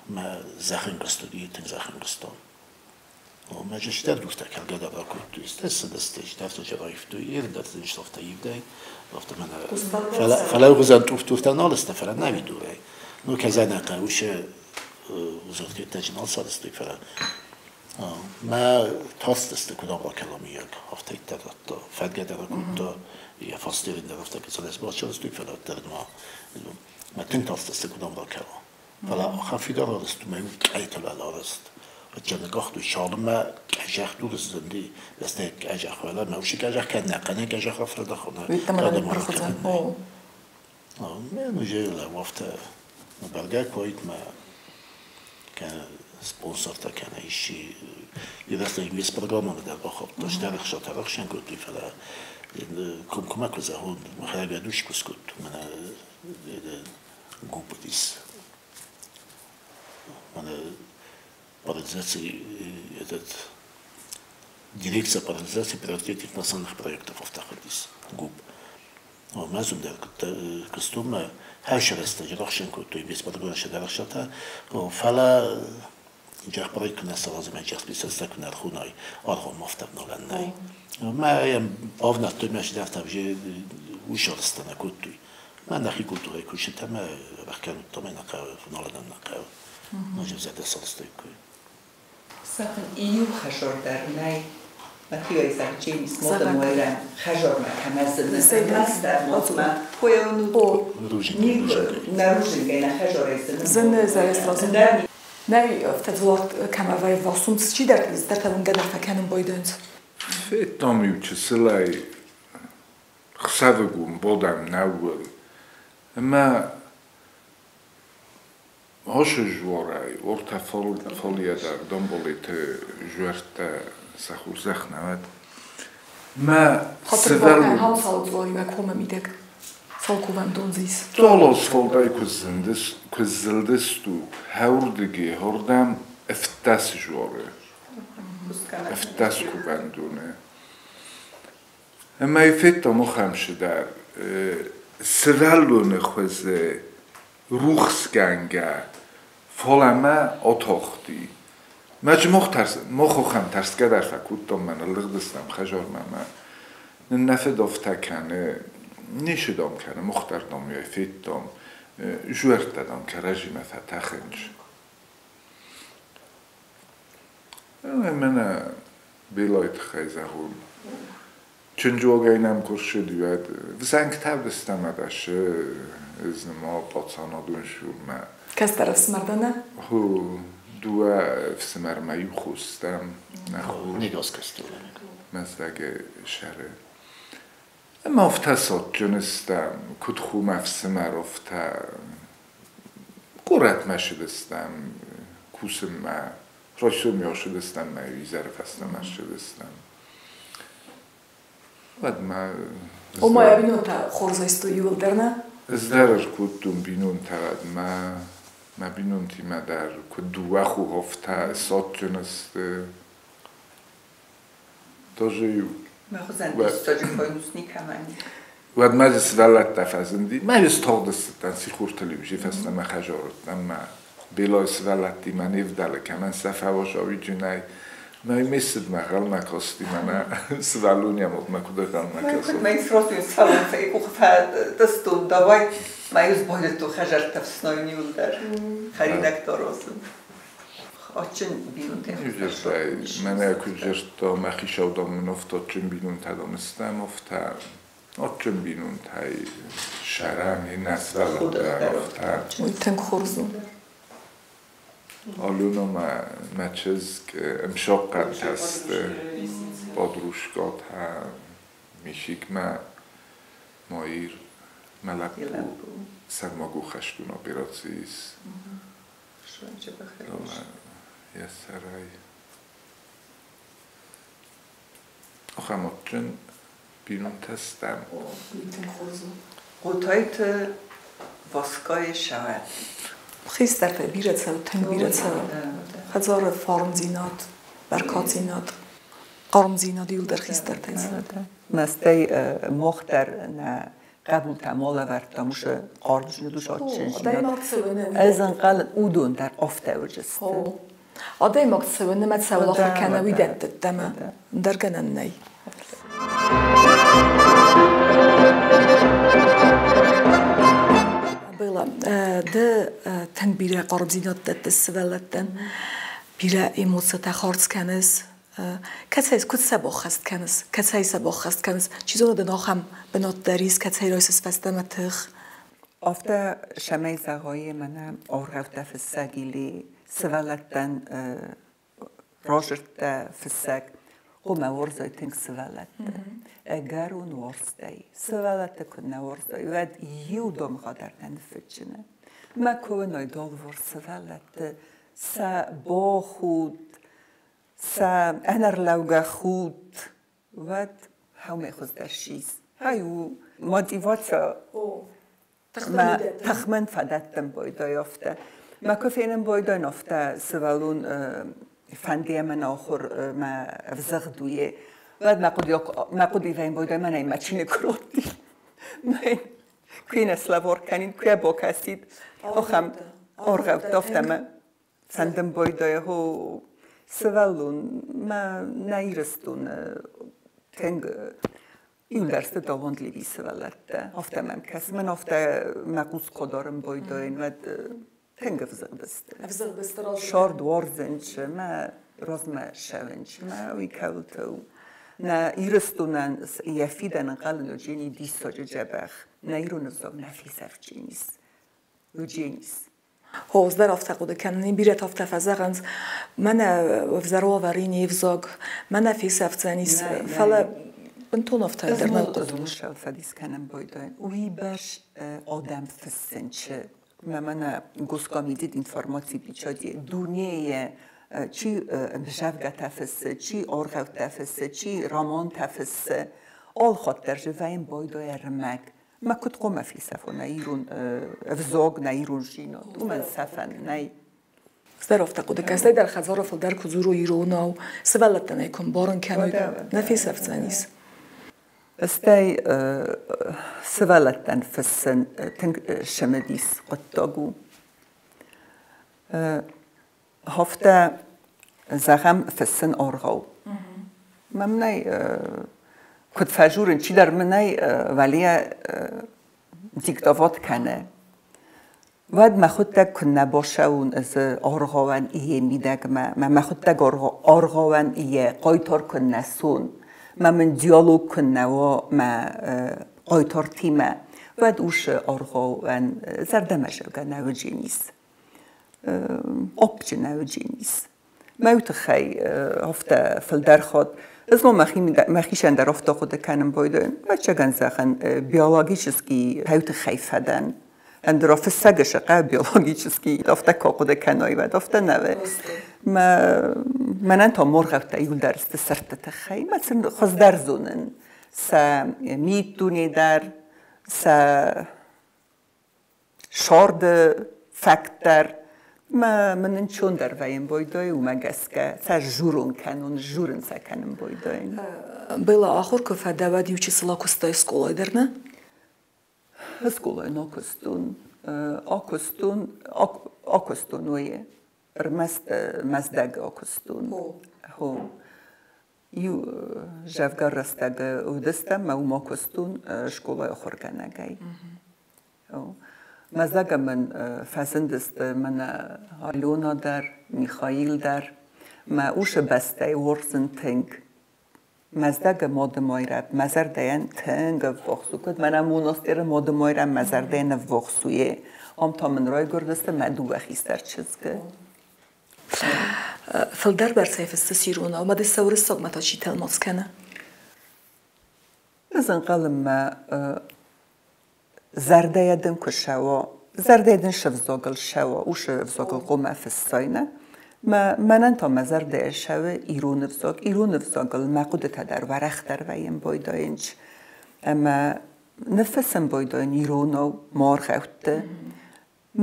Ma Sachen gestudiert, Sachen gestan. Ma sterduhtek el gedara kottui. Stessa deste stertuja raiftu irdet instafta ivdei. After men fele hozan tuftan alles te fele nem idurei. No kezenek use uzatkétezsin alszadasztuk fele. Ma tasztesztek, hogy abba kell a miak. After itt a fedgederakutta, ilyen fasztérinder after kizalesz bacsalasztuk fele, ma ma tünk tasztesztek, hogy abba kell. Fele a hafidar araszt, ma ejtelel araszt. Atjana gachtu shalma kajach durzdndi bas kajach wala ma وش kajach كان قنا kajach afrada khona. Kada markhota. Men uje la wafta برجع كويت ما كان سبونسر تا كان ايشي يدرس انجليز برنامج ده بخب تشتغل شطرخ شان كنت فلا كم كما كذا هون خلاص دوش كسكت من جوبديس من парализации этот дирекция по реализации приоритетов национальных проектов автоходис ГУП. Мазум der костюм хашерста жирахшен куту без подгонша дарахшата фала جاخ проект кна сразу ма جاخ специалиста кна хунай аргон мафтав ноганнай. Ма ям авнат төмәш дәфтав же ушарстана куту. Ма нахи культура кушитама рахкан томена ка фналадан ка. Nagyon zede szalsztőkő. Sachen iu хажордар най Mathieu James moda хажор ма камазын мастер мотма поёну на ружинге на хажор зын заресразын най фтedzлот камавай васумц чидер издертавун гадафа канун бойдönц Фетам ючсылай хсавгум бодам наугл ма Hosozsvorai, orta foliada dombolit zsuerte szahur zechnevet. Ma Севел Халсалdzvori komemidek. Salkuvan donzis. Tolos foldai kuzindis kuzildistu haurdigi hordam eftas zsuore. Eftas kuvandune. Ema ifetta mohamshidar Севелune khoze ruxsganga folama otoxti. Maj moxtars moxoxam tarskadarfa kuttom man lugdistam khajormama. Nafedoftakane nishidom kane moxtardom ya fittom zsuertadam ke rejime fatakhinch. Mena biloyt khayzahun. Чынжуогаинам куршидуад всанктавдыстамадаш знма пацанадун шурма. Кастар всмардана? Ху дуа всмарма юхустам наху. Нигас кастур. Маздаге шаре. Ма офтасот джунистам кудху мафсмар офта قرات مشدستم کوسم ما راشم یاشدستم ما ویزر فستم مشدستم Vad ma Ома бинунта хорзайсту юлдерна? Здарар куттум бинунта ма бинунти ма дар кудуаху хофта сотчунст тоже Ma хозан стожи фойнус никамани. Vad majlis velet fazindi majlis togdisttan sikhurtali festa ma khajorot ma bilois velatti ma nivdale kaman safavosh avijunai Ma missed ma galna kosti mana svalunia mot ma kuda galna kosti. Ma isrotu salon fa ikufa tastun давай ma yuz boydu khajar tafsnoy niuldar. Kharidak torosun. Очин бинунте. Мана кужерто ма хишавдам нофто чин бинунта домстам офта очин бинунтай Ссарӕм иннӕ сывӕллӕттӕ афтӕ. Уый тынг хорз у. Алена мӕ чызг ӕмсахъхъӕнтӕ сты, подружкатӕ, Мишикмӕ Маир, мӕ лӕппу сӕрмагонд хӕстон операцийы ис. Йӕ сӕрӕй. Ахӕм адджын бинонтӕ стӕм. Тынг хорз у. Хъотайты Васкайы сӕвӕт. Хистӕртӕ бирӕ цӕуы, тынг бирӕ цӕуы. Хӕдзары фарндзинад, бӕркаддзинад, хъармдзинад иуылдӕр хистӕртӕй цӕуы. Мӕстӕй мах дӕр нӕ хъӕбултӕм алӕвӕрдтам уыцы хъармдзинад, уыцы адджындзинад. Ӕз ӕнхъӕлын, уыдон дӕр афтӕ уыдысты. Адӕймаг цӕуы, нымӕ цӕуыл ахуыр кӕна, уый дӕттӕмӕ. Ӕндӕр гӕнӕн нӕй. Бела, ды тынг бирӕ хъармдзинад дӕттыс сывӕллӕттӕн, бирӕ эмоцитӕ хардз кӕныс. Кӕцӕй, куыд сӕ баххӕст кӕныс? Кӕцӕй сӕ баххӕст кӕныс? Чи зоны дын ахӕм бынат дӕр ис, кӕцӕй райсыс фӕстӕмӕ тых? Афтӕ цӕмӕй зӕгъай, мӕнӕ аргъӕуттӕ фыссӕг или сывӕллӕттӕн радзырдтӕ фыссӕг, хъуамӕ уарзай тынг сывӕллӕтты. Ӕгӕрон уарзтӕй. Сывӕллӕтты куыд нӕ уарзай, уӕд иу дамгъӕ дӕр нӕ ныффыджыны. Мӕ куы уынай дӕлвор сывӕллӕтты сӕ бахудт, сӕ ӕнӕрлӕугӕ худт, уӕд хӕумӕ хуыздӕр сис. Хай у мотиваци мӕ тыхмӕн фадӕттӕн байдай афтӕ. Мӕ куы фенын байдайын афтӕ сывӕллон фӕнды ӕмӕ ахуыр мӕ ӕвзӕгъд у йе, уӕд мӕ хъуыды вӕййын байдай мӕнӕй мӕ чиныг куы раттин. Мӕ куы йын слӕвар кӕнин, куы йӕ бакӕсид. Ахӕм аргъӕуттӕ афтӕ мӕ фӕндын байдайы, хо сывӕллон мӕ нӕ Ирыстоны тынг иуылдӕр сты талантливый сывӕллӕттӕ. Афтӕ мӕм кӕсы. Мӕн афтӕ мӕ хъус куы дарын байдайын, уӕд тынг ӕвзыгъдысты. Ӕвзыгъдысты размӕ. Сӕрд уарзынч, мӕ размӕ ссӕуынч, мӕ уый кӕуылты у. Нӕ Ирыстонӕн йӕ фидӕн ӕнхъӕлын уыджени диссаджы дзӕбӕх. Нӕ ирон ӕвзаг нӕ фесӕфдженис. Уыдженис. Хорз дӕр афтӕ хъуыды кӕнын, бирӕтӕ афтӕ фӕзӕгъынц, мӕнӕ ӕвзӕр уавӕры не взаг, мӕнӕ фесӕфдзӕнис, фӕлӕ бынтон афтӕ дӕр нӕ хъуыды. Ӕз фӕдис кӕнын байдайын. Уыйбӕрц адӕм фыссынчы мӕнӕ госкомитет информаци печати дунейы чи ӕмдзӕвгӕтӕ фыссы, чи аргъӕуттӕ фыссы, чи романтӕ фыссы, алхатт дӕр вӕййын байдайы ӕрмӕг. Мӕ куыд хъуамӕ фесӕфон нӕ ирон ӕвзаг, нӕ ирондзинад, уымӕн сӕфӕн нӕй. Здӕр афтӕ хъуыды кӕн, стӕй дӕр хӕдзары фылдӕр куы дзурой иронау, сывӕллӕттӕн ӕй куы ӕмбарын кӕной, нӕ фесӕфдзӕнис. Стӕй сывӕллӕттӕн фыссын тынг цымыдис хъуыддаг у. Афтӕ зӕгъӕм, фыссын аргъау. Мӕм нӕй, куыд фӕжурын, чидӕр мын ӕй валийӕ диктоват кӕны. Уӕд мӕхуыдтӕг куыннӕ бацӕуон ӕз аргъауӕн йе мидӕгмӕ, мӕ мӕхуыдтӕг аргъауӕн йе хъайтар куыннӕ сон, мӕ мын диалог куыннӕ уа мӕ хъайтартимӕ, уӕд уыцы аргъауӕн зӕрдӕмӕзӕгъгӕ нӕ уыдзӕнис. Опджы нӕ уыдзӕнис. Мӕ уый тыххӕй афтӕ фылдӕр хатт ӕз ма мӕхицӕн дӕр афтӕ хъуыды кӕнын байдайын. Ӕвӕццӕгӕн, зӕгъын, биологический хӕй тыххӕй фӕдӕн. Ӕндӕр фыссӕг сыхъӕ биологический афтӕ куы хъуыды кӕной, уӕд афтӕ нӕ Мӕ мӕнӕн та моргъӕвттӕ иуылдӕр сты сырдты тыххӕй. Мӕ сын хуыздӕр зонын сӕ миддуне дӕр, сӕ сӕрды факт дӕр. Мӕ мын ӕнцондӕр вӕййын байдайы, уымӕ гӕсгӕ сӕ журон кӕнон, журын сӕ кӕнын байдайын. Бела, ахуыр куы фӕдӕ, уӕд иу чысыл акуыстай скъолайы дӕр, нӕ? Скъолайы акуыстон, акуыстон, акуыстон уый. Ӕрмӕст Мӕздӕг акуыстон. Хо. Иу зӕвгар рӕстӕг уыдыстӕм ӕмӕ уым акуыстон скъолайы ахуыргӕнӕгӕй. Мӕздӕгӕн мын фӕзындысты мӕнӕ Алена дӕр, Михаил дӕр. Мӕ усы бӕстӕй уарзын тынг. Мӕздӕгы Мады Майрӕм мӕ зӕрдӕйӕн тынг ӕввахс у. Куыд мӕнӕ монастыры Мады Майрӕм мӕ зӕрдӕйӕн ӕввахс у, е. Ам та мын райгуырдысты мӕ дыууӕ хистӕр чызгы. Фылдӕр бӕрцӕй фыссыс иронау, ӕмӕ ды сӕ уырыссагмӕ та чи тӕлмац кӕны? Ӕз ӕнхъӕлын, мӕ зӕрдӕйӕ дын куы ссӕуа, зӕрдӕйӕ дын сывзагыл ссӕуа, уыцы ӕвзагыл хъуамӕ фыссай, нӕ? Мӕнӕн та мӕ зӕрдӕйӕ ссӕуы ирон ӕвзаг. Ирон ӕвзагыл мӕ хъуыдытӕ дӕр уӕрӕхдӕр вӕййын байдайынц. Ӕмӕ ныффыссын байдайын иронау маргъӕутты.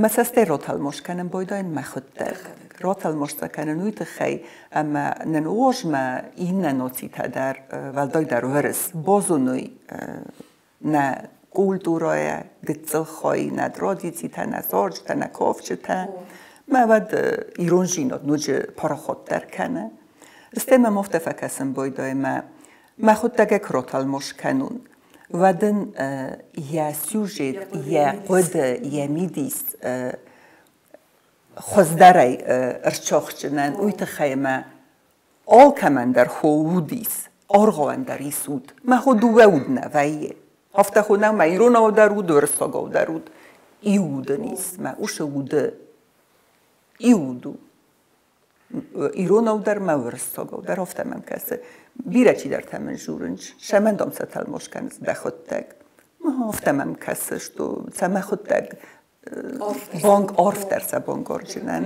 Мӕ цӕстӕй ратӕлмац кӕнын байдайын мӕхуыддӕг. Ратӕлмац сӕ кӕнын уый тыххӕй, ӕмӕ нын уозмӕ иннӕ нацитӕ дӕр, уӕлдайдӕр уырыс, базоной нӕ культурӕйӕ гыццыл хай, нӕ традицитӕ, нӕ зарджытӕ, нӕ кафджытӕ. Мӕ уӕд ирондзинад ноджы парахатдӕр кӕны. Стӕй мӕм афтӕ фӕкӕсын байдайы, мӕ мӕхуыддӕгӕй куы ратӕлмац кӕнон, уӕд ын йӕ сюжет, йӕ хъуыды, йӕ мидис хуыздӕрӕй ӕрцахсдзынӕн, уый тыххӕй мӕ алкӕмӕн дӕр хо уд ис, аргъауӕн дӕр ис уд. Мӕ хо дыууӕ уд нӕ вӕййы. Афтӕ хонӕм мӕ иронау дӕр уд, уырыссагау дӕр уд. Иу уд ын ис, мӕ усы уды иу уд у. Иронау дӕр мӕ уырыссагау дӕр афтӕ мӕм кӕсы. Бирӕ чидӕртӕ мын журынц, сӕмӕн дам сӕ тӕлмац кӕнынц дӕхуыдтӕг. Афтӕ мӕм кӕсы, что сӕ мӕхуыдтӕг банк арфдӕр сӕ бангарджынӕн.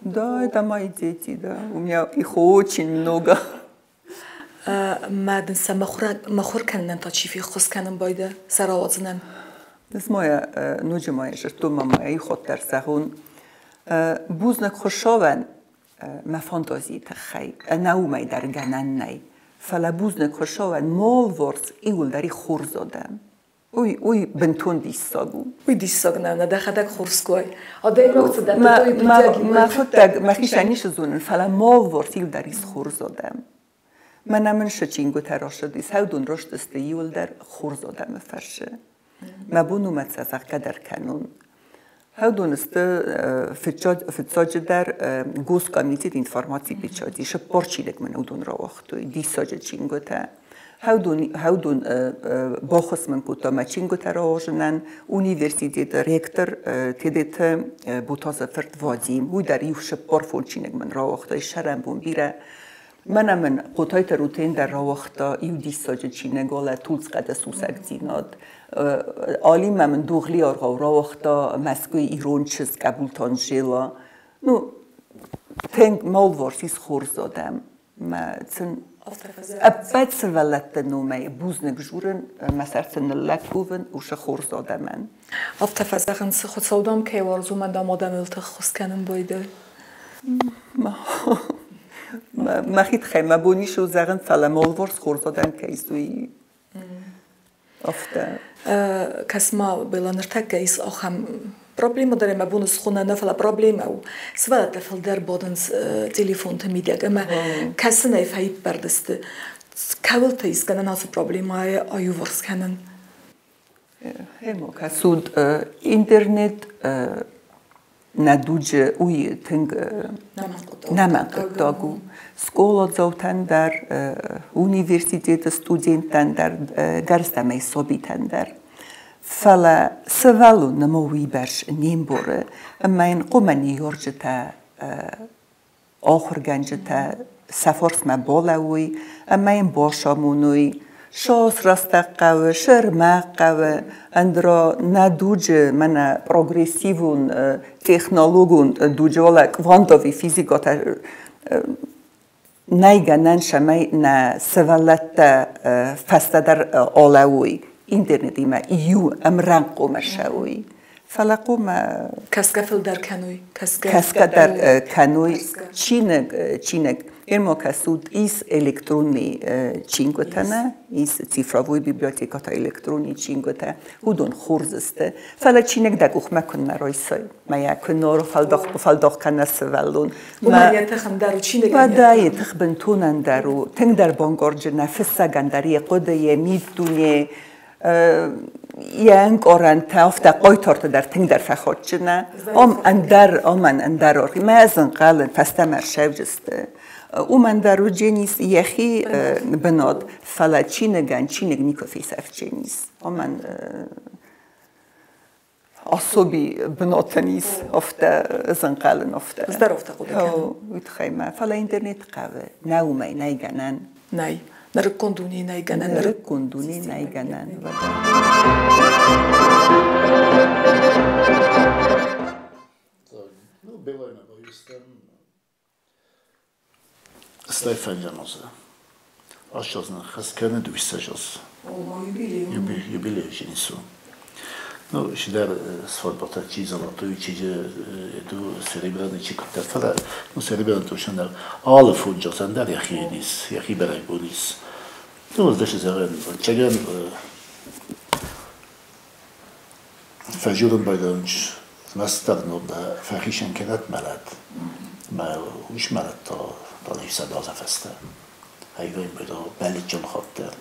Да, это мои дети, да. У меня их очень много. Мӕ дын сӕ мыхуыр кӕнынӕн та чи феххуыс кӕнын байда сӕ рауадзынӕн? Ez моя ноджы ма зыдтон ма мӕ иходдӕр зӕгъон. Бузныг Хуыцауӕн мӕ фантазийы тыххӕй, ӕнӕ уымӕй дӕр гӕнӕн нӕй. Фӕлӕ бузныг Хуыцауӕн молворц иуылдӕр и хорз адӕм. Уый бынтон диссаг у. Уый диссаг нӕ, нӕ дӕхӕдӕг хорз куы уай. Адӕймаг цыдӕр Мӕхуыдтӕг мӕхицӕн ницы зонын, фӕлӕ молворц иуылдӕр ис хорз адӕм. Мӕнӕ мын цы чингуытӕ рацыдис, уыдон растысты иуылдӕр хорз адӕмы фӕрцы. Мӕ бон у мӕ сӕ зӕгъгӕ дӕр кӕнон. Уыдон сты фыццаджыдӕр Госкомитет информацийы печати, цыппар чиныг мын уыдон рауагътой, диссаджы чингуытӕ. Уыдон баххуыс мын кодта мӕ чингуытӕ рауадзынӕн. Университеты ректор Тедеты Ботазы фырт Вадим, уый дӕр иу 45 чиныг мын рауагъта, сӕрӕнбон бирӕ. Мӕнӕ мын Хъотайты Рутен дӕр рауагъта иу диссаджы чиныг, уӕлӕ Тулдзхъӕды сусӕгдзинад. Алимӕ мын Дугъли аргъау рауагъта Мӕскуыйы ирон чызг Къӕбулты Анжела. Ну, тынг малварс ис хорз адӕм. Мӕ сын ӕппӕт сывӕллӕтты номӕй бузныг журын, мӕ сӕр сын ныллӕг кувын уыцы хорз адӕмӕн. Афтӕ фӕзӕгъынц, Хуыцау дам кӕй уарзы, уымӕн дам адӕмыл тых кӕнын байдайы. Мӕхи тыххӕй мӕ бон ис у зӕгъын, фӕлӕ молворц хорз адӕм кӕй ис, уый афтӕ. Кӕс-ма, Бэлла, ныртӕккӕ ис ахӕм проблемӕ дӕр, ӕмӕ бон схонӕн нӕ, фӕлӕ проблемӕ у. Сывӕллӕттӕ фылдӕр бадынц телефонты мидӕг ӕмӕ кӕсынӕй фӕиппӕрд сты. Кӕуылты ис гӕнӕн ацы проблемӕйы аиуварс кӕнын? Гъемо, кӕсут, интернет нӕ дуджы уый тынг нӕмӕнхъуыддаг у. Скъоладзаутӕн дӕр, университеты студенттӕн дӕр, гӕрзтӕмӕй сабитӕн дӕр. Фӕлӕ сывӕллон нӕма уыйбӕрц не мбары, ӕмӕ йын хъуамӕ ныййарджытӕ, ахуыргӕнджытӕ сӕ фарсмӕ балӕууой ӕмӕ йын бацамоной, цас рӕстӕг хъӕуы, цы ӕрмӕг хъӕуы, ӕндӕра нӕ дуджы мӕнӕ прогрессивон технологон дуджы уӕлӕ квантовый физикӕтӕ нӕй гӕнӕн, цӕмӕй нӕ сывӕллӕттӕ фӕстӕдӕр алӕууой интернетимӕ иу ӕмрӕнхъ хъуамӕ ссӕуой. Фӕлӕ хъуамӕ кӕсгӕ фылдӕр кӕной, кӕсгӕ дӕр кӕной чиныг, чиныг. Ермо кӕсут, ис электронный чингуытӕ нӕ, ис цифровой библиотекӕтӕ электронный чингуытӕ, уыдон хорз сты. Фӕлӕ чиныг дӕ къухмӕ куыннӕ райсай, мӕ йӕ куыннӕ фӕлдах кӕна сывӕллон. Уымӕн йӕ тых ӕндӕр у, чиныгӕн. Уӕдӕ йӕ тых бынтон ӕндӕр у. Тынгдӕр бангорджын нӕ фыссӕгӕн дӕр йӕ хъуыды, йӕ миддуне, йӕ ӕнкъарӕнтӕ, афтӕ хъайтарты дӕр тынгдӕр фӕхатджынӕ. Ам ӕндӕр, амӕн ӕндӕр аргъ. Мӕ ӕз ӕнхъӕлын, фӕстӕмӕ ссӕуджысты. Уымӕн дӕр уыдженис йӕхи бынат, фӕлӕ чиныгӕн чиныг никуы фесӕфдженис. Уымӕн особи бынатӕн ис, афтӕ зынхъӕлын афтӕ. Ӕз дӕр афтӕ хъуыды кӕнын. Уый тыххӕй мӕ, фӕлӕ интернет хъӕуы. Нӕ уымӕй нӕй гӕнӕн. Нӕй. Нырыккон дунейы нӕй гӕнӕн. Нырыккон дунейы нӕй гӕнӕн. Ну, Белоймӕ баистӕм Стӕй фӕндзӕм азы. Астӕуы хӕсгӕ дыууиссӕдз юбилей женису. Ну, сюда свадьба чи золотой, чи эту серебряный, чи куыддӕр, фӕлӕ ну, серебряный точно алы фунджазӕн дӕр йӕхи ис, йӕхи бӕрӕгбон ис. Ну, здесь зӕгъӕн, чегӕн фӕжурын байдӕнч мӕстӕрнод фӕхицӕн кӕнӕт мӕлӕт. Мӕ уый мӕлӕт та 100 азы фӕстӕ. Хайвай байдо бӕллиццон хатт дӕр.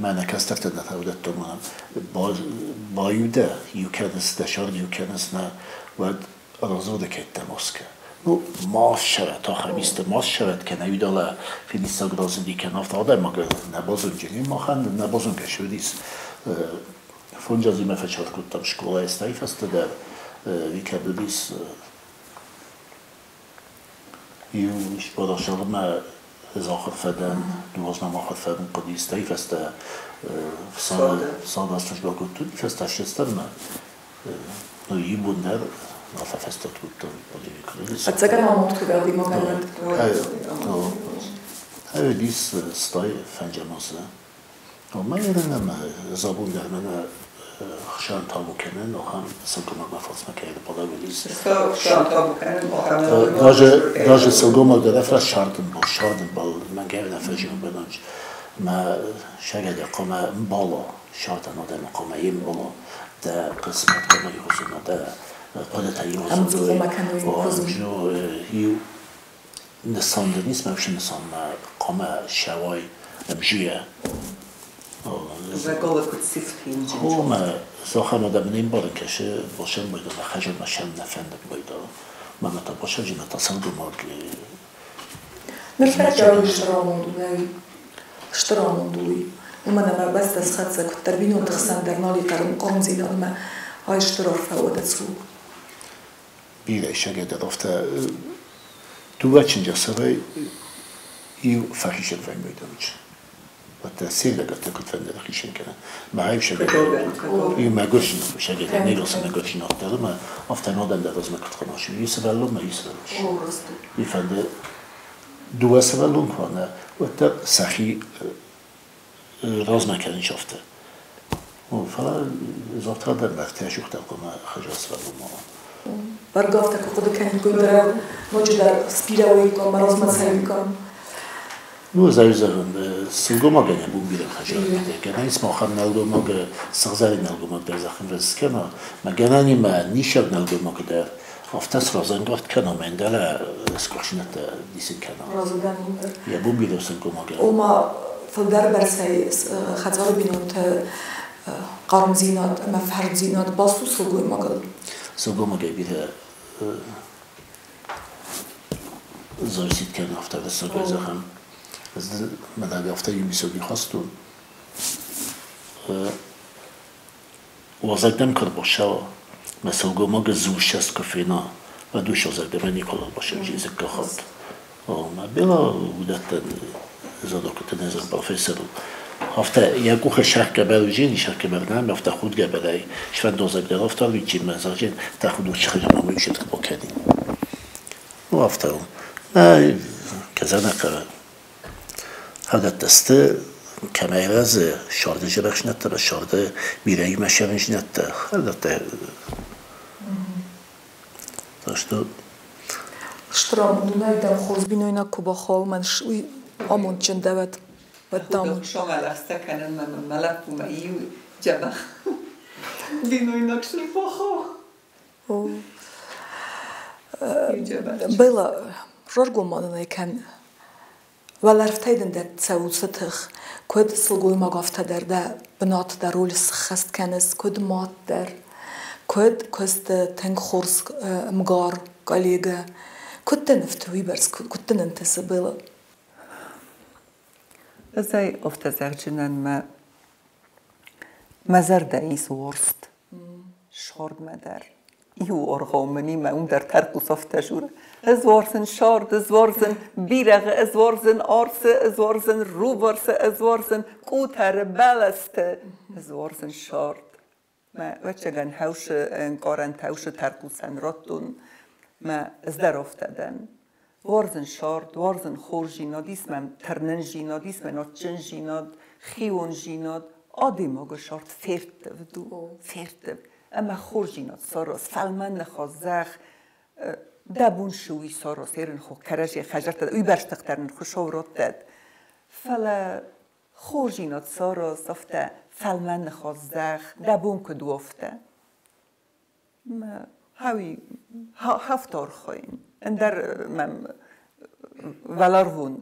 Мӕ нӕ кӕстӕртӕ нӕ фӕудӕттон баюдӕ иу кӕныс, дӕ сӕр иу кӕныс, нӕ уӕд разода кеттем оска. Ну, массeret, ахемисте массeret кene udale finissag razindi ken afta ademag ne bazunjini machen ne bazunke şudis. Fonjazi me fechatkodtam skola ezt de vikebudis ju ispadashalma زاخر فدان دوازنا ماخر فدان قديس تايفستا صاد استشباكوتو فستا شسترنا ну يبوندر Ӕцӕгӕй ма муткувӕлди ма кӕнӕд. Ҳавдис стай фӕнҷамаза. Ма еренем забун дәрмене хшан табу кенен, охам сылгомаг мафалсма кейді балавелис. Даже даже сылгомаг дәрәфра шардын бол, шардын бол, мен гевне фәжим бенанч. Ма шагада қама бала, шардан адам қама ем бала, да қисмат қама юзуна да قدرت يوزن يو نصان دنيس ما وش نصان ما قام شواي مجية هو ما زاخر ما دمنين بارن كشه باشن بيدا ما خجل ما شن نفند بيدا ما متى باشن جنا تصل دماغ Ныртӕккӕ уый стыр амонд у, нӕй стыр амонд у уый. Уымӕн ӕмӕ бӕстӕ схӕццӕ куыддӕр бинонты хсӕн дӕр нал и хъармдзинад ӕмӕ ай стыр арфӕ уӕдӕ цы у. Бирӕ шагӕдӕр афтӕ дыууӕ чынджӕсӕрӕй иу фӕхицӕн вӕййы Уӕдта селлӕгӕттӕ куд фӕндӕр хицӕн кӕнӕ. Мӕ аив шагӕдӕр иу мӕгуырсин шагӕдӕр не росы мӕгуырсин ахтӕр ӕмӕ афтӕ мадӕн дӕр размӕ куыд хъуамӕ иу сывӕллон мӕ иу сывӕллон. И фӕнды дыууӕ сывӕллон куы уа, нӕ, уӕддӕр сӕхи размӕ кӕнын афтӕ. Фӕлӕ завтра дӕр мӕрдтӕ сухтӕ хъуамӕ хӕза сывӕллон ма уа. Бӕргӕ афтӕ куы хъуыды кӕниккой дӕр, ноджыдӕр сбирӕ уаиккам, мӕ размӕ цӕуиккам. Ну, ӕз ӕй зӕгъын, сылгоймагӕн йӕ бон бирӕ хӕзар гӕнӕн ис махӕн нӕлгоймаг, сыгъзӕрин нӕлгоймаг дӕр зӕххын скӕна, мӕ гӕнӕн имӕ нисаг нӕлгоймаг дӕр афтӕ сразӕнгард кӕна, мӕ ӕндӕрӕ сгуыхсинӕдтӕ дисын кӕна. Разы дӕн уым дӕр. Йӕ бон бирӕ у сылгоймагӕн. Ома, фылдӕр бӕрцӕй хӕдзары бинонты хъармдзинад ӕмӕ фӕрддзинад баст у сылгоймагыл. Сылгоймагӕй бирӕ зависит кӕны афтӕ рӕстӕгӕй зӕгъӕм. Ӕз мӕнӕ афтӕ иу мисоги хастон. Уазӕг дӕм куы ӕрбацӕуа, мӕ сылгоймагы дзуссӕст куы фена, уӕд уый уазӕг дӕм никуы ӕрбацӕуы дзыкка хатт. Мӕ бирӕ уыдӕттӕн задокыты незӕн профессор у. Афтӕ йӕ къухы сӕхгӕбӕр уыджени, сӕхгӕбӕр нӕм, афтӕ худгӕбӕрӕй сфӕндозӕг дӕр афтӕ ӕрвитджын мӕ зӕгъджын, тӕхуды схызмӕ мӕ исӕт куы бакӕнин. Ну, афтӕ у. Нӕ, кӕзӕнӕ хӕдӕттӕ сты, кӕмӕй рӕзы, сӕрды зӕрӕхсинӕдтӕ, сӕрды бирӕимӕ сӕрӕнзинӕдтӕ, хӕдӕттӕ. Так что Стыр амонд у, нӕй дӕм хорз бинойнаг куы бахауа, мӕн уый амондджын дӕ уӕд. Уӕд дам. Сомӕлӕгъстӕ кӕнын мӕ мӕ лӕппумӕ иу дзӕбӕх бинойнаг сырбахау. Бэлла, раргом ма нын ӕй кӕн. Уӕлӕрвтӕй дын дӕтт цӕуы тых, куыд сылгоймаг афтӕ дӕр дӕ бынат дӕ роль сыххӕст кӕныс, куыд мад дӕр, куыд куысты тынг хорз мгар, коллега, Куыд дӕ ныфты уыйбӕрц, куыд дын ӕнтысы, Бэлла? Ӕз ӕй афтӕ зӕгъджынӕн, мӕ зӕрдӕ ис уорст сордмӕ дӕр. Иу оргъо мынимӕ уым дӕр тӕрхъус афтӕ журы. Ӕз уарзын сорд, ӕз уарзын бирӕгъы, ӕз уарзын арсы, ӕз уарзын руварсы, ӕз уарзын къутӕры, бӕлӕсты, ӕз уарзын сорд. Мӕ ӕвӕццӕгӕн хӕусы ӕнкъарӕн хӕусы тӕрхъусӕн радтон, мӕ ӕз дӕр афтӕ дӕн. Уарзын сорд, уарзын хорздзинад, ис мӕм тырнындзинад, ис мӕм адджындзинад, хиондзинад. Адӕймаджы сорд ферттывд у, ферттывд. Ӕмӕ хорздзинад сараз, фӕлмӕн ныхас зӕгъ, дӕ бон цы у, сараз, ерын хо кӕрӕдзи хӕдзӕрттӕ, уыйбӕрц тыхтӕ нын Хуыцау раттӕд. Фӕлӕ хорздзинад сараз, афтӕ фӕлмӕн ныхас зӕгъ, дӕ бон куыд у, афтӕ. Мӕ хауи хафт архайын. Ӕндӕр мӕм уӕларвон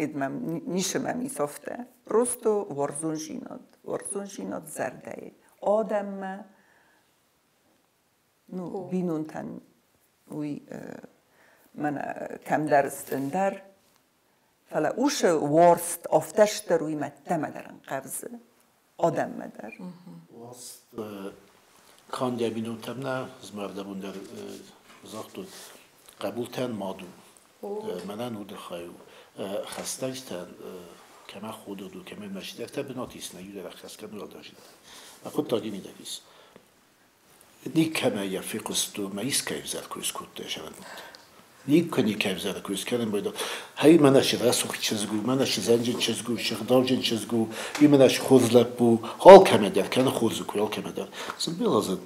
ид мӕм ницы мӕм ис афтӕ. Просто уарзондзинад, уарзондзинад зӕрдӕйы адӕммӕ, ну, бинонтӕн уый мӕнӕ кӕмдӕр стындӕр, фӕлӕ усы уарзт афтӕ стыр уый мӕттӕмӕ дӕр ӕнхъӕвзы, адӕммӕ дӕр. Уарзт канд йӕ бинонтӕм нӕ, змӕрдӕбон дӕр загътон, хъӕбултӕн мад у. Мӕнӕн удыхай у. Хӕстӕджытӕн кӕмӕ ходыгъд у, кӕмӕ мӕстӕгтӕ бынат ис, нӕ иу дӕр ӕххӕст кӕны уӕлдайдӕр. Мӕ хъуыддаги мидӕг ис. Никӕмӕ йӕ фехъуыстон, мӕ искӕй ӕвзӕр кой скодта сӕрӕнбонты. Никуы никӕй ӕвзӕр кой скӕнын байдыдта. Хей, мӕнӕ цы рӕсугъд чызг у, мӕнӕ цы зӕнджын чызг у, цы гъдауджын чызг у, и мӕнӕ цы хорз лӕппу у. Алкӕмӕ дӕр кӕны хорзы кой, алкӕмӕ дӕр. Цы Белазы,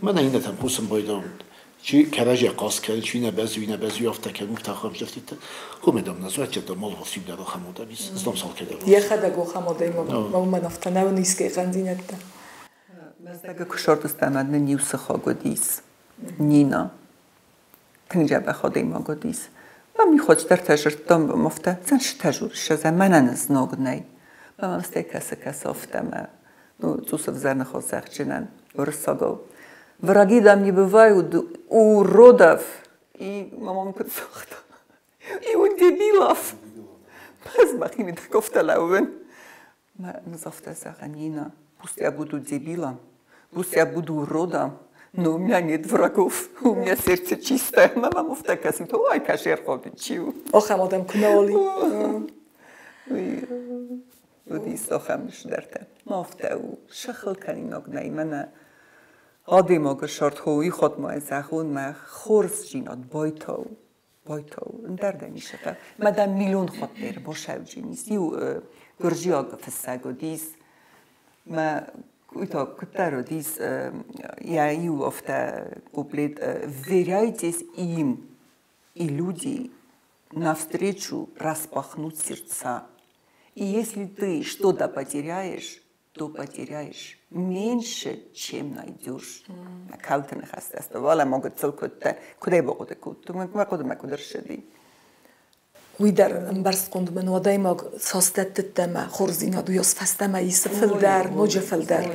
мӕнӕ иннӕтӕм хъусын байдӕм. Чи кӕрӕдзийӕ хъаст кӕны, чи нӕ бӕззы, уый нӕ бӕззы, афтӕ кӕны, уфтӕ ахӕм здӕхтитӕ. Хомӕ дам назвать это малого всегда ахӕм уыдис. Знам салкӕдӕр. Йӕхӕдӕг ахӕм адӕймаг, уымӕн афтӕ нӕ уыны искӕй хъӕндзинӕдтӕ. Мӕздӕгы куы сордыстӕм, ӕмӕ нын иу сыхаг уыдис, Нина. Тынг дзӕбӕх адӕймаг уыдис. Мӕм ниходждӕртӕ зырдтам, афтӕ цӕнстӕ журыссӕдзӕ, мӕнӕн зног нӕй. Мӕм стӕй кӕсы кӕсы афтӕ мӕ, ну, цъус ӕвзӕр ныхас зӕгъджынӕн уырыссагау. Враги там не бывают у уродов. И мама куыд загъта, и у дебилов. Ӕз мӕхимидӕг афтӕ лӕууын. Мӕ афтӕ зӕгъа, Нина, пусть я буду дебилом, пусть я буду уродом, но у меня нет врагов, у меня сердце чистое. Мама афтӕ кӕсын, то ай кӕсер хобби чи у. Ахӕм адӕм куы нӕ уали. Уый уыдис ахӕм сдӕртӕ. Ма афтӕ у, сыхыл кӕнинаг нӕй, мӕнӕ адӕймаджы сӕрд хо ихотмӕ зӕгъон, мӕ хорздзинад байтау, байтау, ӕндӕр дӕ ницы хъӕуы. Мӕ дӕм миллион хатт босӕвджын ис. Иу гуырдзиаг фыссӕг уыдис, мӕ уый та куыддӕр уыдис, йӕ иу афтӕ куплет «Вверяйтесь им, и люди навстречу распахнут сердца. И если ты что-то потеряешь, то потеряешь меньше, чем найдешь. Калты ныхӕстӕ валӕ гыццыл куыдтӕ, куыдӕй бахъуыды кодтон, мӕ хъуыдымӕ куыд ӕрцыди. Уый дӕр ӕмбӕрстгонд мын у, адӕймаг цас дӕттыдтӕ мӕ хорздзинад, уыйас фӕстӕмӕ исы фылдӕр, ноджы фылдӕр.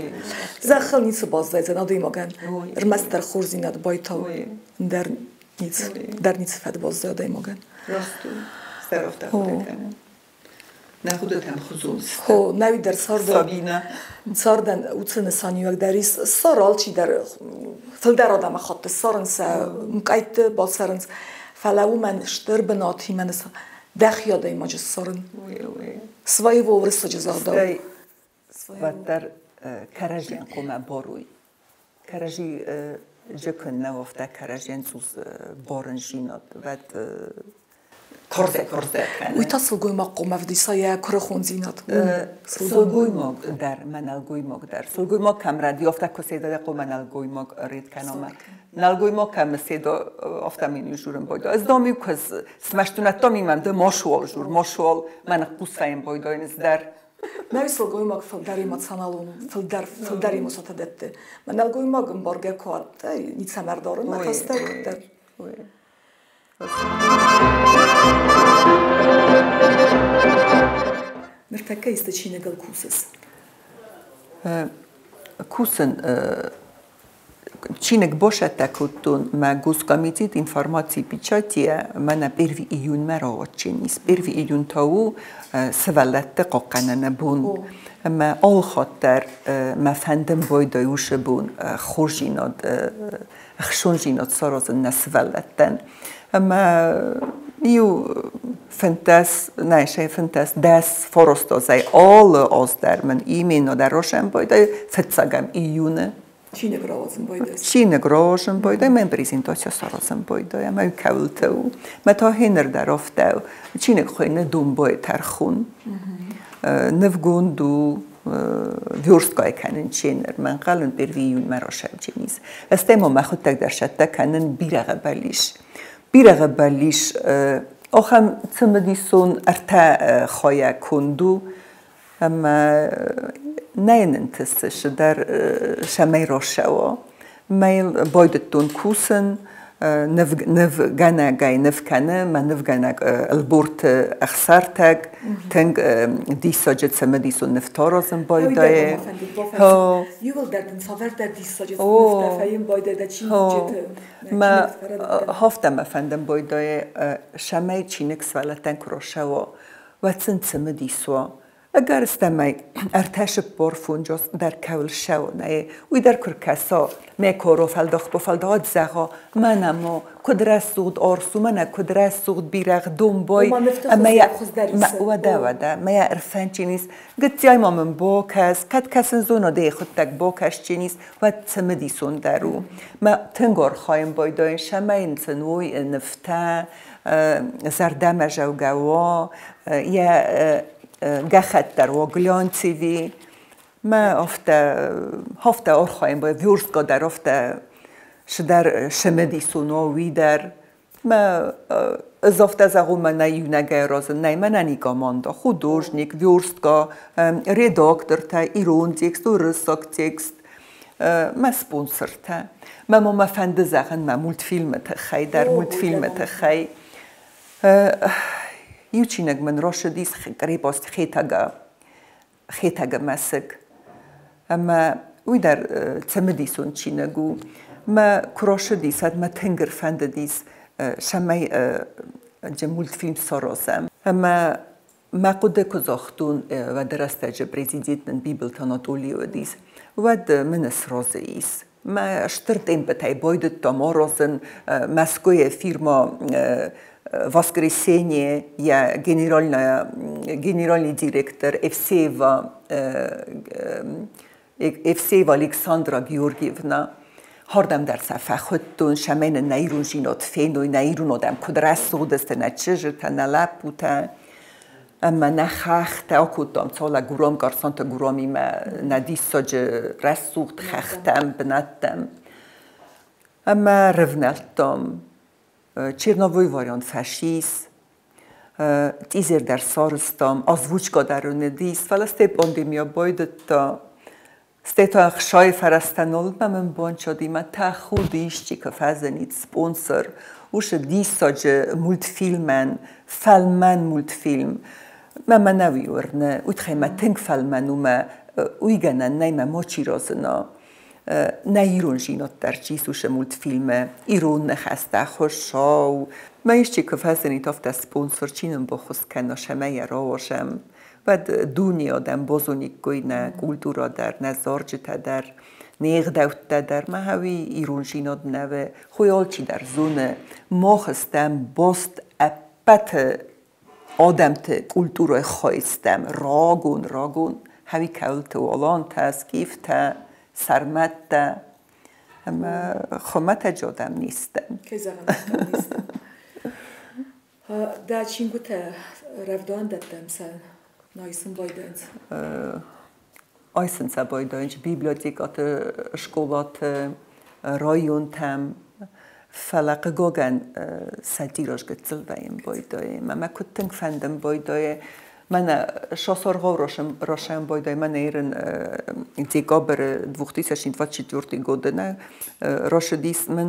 Зӕххыл ницы баззайдзӕн адӕймагӕн, ӕрмӕстдӕр хорздзинад байтау, ӕндӕр ницы, дӕр ницы фӕд баззайы адӕймагӕн. Раст у, сӕрӕфтӕ хъуыды кӕнын. Нӕ хъуыдытӕм хуызон Хо, нӕуи дӕр царды Сабина. Цардӕн уыцы нысаниуӕг дӕр ис. Ссар алчидӕр, фылдӕр адӕмы хатт ссарынц сӕ мкъӕйтты, бацӕрынц. Фӕлӕ уымӕн стыр бынатимӕ дӕхи адӕймаджы ссарын. Своего уырыссаджы загъдау. Стӕй уӕддӕр кӕрӕдзийӕн хъуамӕ барой. Кӕрӕдзи куыннӕ афтӕ кӕрӕдзийӕн цъус барындзинад, уӕд корзӕ-корзӕ кӕны. Уый та сылгоймаг хъуамӕ ӕвдиса йӕ куырыхондзинад. Сылгоймаг дӕр, мӕ нӕлгоймаг дӕр. Сылгоймаг кӕм рӕдийы, афтӕ куы седа, хъуамӕ нӕлгоймаг ред кӕна мӕ. Нӕлгоймаг кӕм седа, афтӕ мин журын бойда. Ez дам иу куыдз смӕстунӕттам имӕм ды машуал жур, машуал мӕ ныхъхъусайын бойдайын дӕр. Нӕ сылгоймаг фылдӕр эмоционалон, фылдӕр, фылдӕр эмоцитӕ дӕтты. Мӕ нӕлгоймаг ӕмбаргӕ куы адтӕй, ницӕмӕ ӕрдарын мӕ хӕстӕг дӕр. Ныртӕккӕ исты чиныгыл кусыс? Кусын. Чиныг бошатта кодтон мӕ Госкомитет информации печати мӕнӕ 1 июньмӕ рауадзӕнис. 1 июнь та у сывӕллӕтты хъахъхъӕныны бон. Ӕмӕ алыхатт дӕр мӕ фӕндын байдайы уыцы бон хорздзинад, ӕхсондзинад саразын нӕ сывӕллӕттӕн. Ӕмӕ иу 15, нӕ, 15, 10 фарастазӕй алы аз дӕр мын именно дӕр росӕн байдайы фыццӕгӕм июны. Чиныг рауадзын байдайы. Чиныг рауадзын байдайы, мӕ презентаци саразын байдайы, ӕмӕ кӕуылты у. Мӕ та хеныр дӕр афтӕ у. Чиныг хуыйны Домбайы тӕрхон. Нывгонд у версткай кӕнын ченыр. Мӕ ӕнхъӕлын 1 июньмӕ расӕвджынис. Стӕй ма мӕхуыдтӕг дӕр сӕттӕ кӕнын бирӕгъы бӕллис. Бирӕгъы бӕллис ахӕм цымыдисон ӕртӕ хайӕ конд у, ӕмӕ нӕ йын ӕнтысы цыдӕр цӕмӕй рацӕуа. Мӕ йыл байдыдтон кусын, нывгӕнӕгӕй ныв кӕны, мӕ нывгӕнӕг Ӕлборты Ӕхсӕртӕг тынг диссаджы цымыдисон нывтӕ аразын байдайы. Иууылдӕр дын цавӕрдӕр диссаджы нывтӕ фӕйын байдайы дӕ чингуыты? Мӕ хафтӕ мӕ фӕндын байдайы, цӕмӕй чиныг сывӕллӕттӕн куы рацӕуа, уӕд сын цымыдис уа. Ӕгӕрыстӕмӕй 43 дӕр кӕуыл ссӕуы, уый дӕр куы ркӕса, мӕ коро фӕлдах-бафӕлдахад зӕгъа, мӕнӕ ма куыд рӕсугъд арс у, мӕнӕ куыд рӕсугъд бирӕгъ, домбай. Ӕмӕ йӕ уӕдӕ, уӕдӕ, мӕ йӕ ӕрфӕнчинис, гыццийай ма мын бакӕс, кӕд кӕсын зона, де хуыдтӕг бакӕсчинис, уӕд цымыдисондӕр у. Мӕ тынг архайын байдайын, цӕмӕй сын уой нывтӕ, зӕрдӕмӕзӕугӕ уа, йӕ гӕххӕтт дӕр уа глянцевый. Мӕ афтӕ архайын бай, верстка дӕр афтӕ цыдӕр цымыдисон уа, уый дӕр. Мӕ ӕз афтӕ зӕгъон, мӕ нӕ иунӕгӕй аразын, нӕй мӕнӕн и команда, художник, верстка, редактортӕ, ирон текст, уырыссаг текст, мӕ спонсортӕ. Мӕ ма мӕ фӕнды зӕгъын мӕ мультфильмы тыххӕй дӕр, мультфильмы тыххӕй. Иу чиныг мын рацыдис крепость Хетӕга, Хетӕгы мӕсыг. Ӕмӕ уый дӕр цымыдисон чиныг у. Мӕ куы рацыдис, уӕд мӕ тынг ӕрфӕндыдис, цӕмӕй мультфильм саразӕм. Ӕмӕ мӕ хъуыды куы загътон, уӕды рӕстӕджы президент нын Бибылты Анатолий уыдис, уӕд мын сразы ис. Мӕ стыр темпытӕй байдыдтам аразын Мӕскуыйы фирма «Воскресенье», йӕ генеральный директор Евсеева, Евсеева Александра Георгиевна. Хардӕм дӕр сӕ фӕхуыдтон, цӕмӕй нын нӕ ирондзинад феной, нӕ ирон адӕм куыд рӕсугъд сты, нӕ чызджытӕ, нӕ лӕппутӕ. Ӕмӕ нӕ хӕхтӕ акодтам цалӕ Гурам, Карсанты Гурамимӕ нӕ диссаджы рӕсугъд хӕхтӕм, бынӕттӕм. Ӕмӕ рывнӕлдтам. Черновой вариант фӕсис, тизер дӕр сарызтам, озвучка дӕр уыдис, фӕлӕ стӕй пандемия байдыдта. Стӕй та ӕхсайы фӕрӕзтӕ нал мӕм банчади, мӕ тӕхуды исчи куы фӕзынид спонсор, уыцы диссаджы мультфильмӕн, фӕлмӕн мультфильм. Мӕ мӕнӕуи уырны, уый тыххӕй мӕ тынг фӕлмӕн у, мӕ уый гӕнӕн нӕй, мӕ мачи разына. Нӕ иронзинад дӕр чи уыцы мультфильмы, ирон ныхӕстӕ, хуыссау. Мӕ исчи куы фӕзынид афтӕ спонсор, чи нын баххуыс кӕна, цӕмӕй йӕ рауазӕм, уӕд дуне адӕм базониккой нӕ культурӕ дӕр, нӕ зарджытӕ дӕр, не гъдӕуттӕ дӕр. Мӕ уый иронзинад нӕ хуый алчидӕр зоны, мах стӕм баст ӕппӕты адӕмты культурӕйы хай стӕм, рагон, рагон, хӕуи кӕуылты алантӕ, скифтӕ, сарматтӕ, ӕмӕ хуымӕтӕджы адӕм не стӕм. Кӕй зӕгъын ӕй стӕм. Дӕ чингуытӕ рӕвдауӕндӕттӕм сӕ найсын байдайынц? Айсын сӕ байдайынц библиотекӕты, скъолаты, районтӕм, фӕлӕ хъыгагӕн сӕ тираж гыццыл вӕййын байдайы. Мӕ мӕ куыд тынг фӕндын байдайы, мӕнӕ сосоргъау росӕн байдайы, мӕнӕ ирын декабры 2024 годы нӕ росыдис мын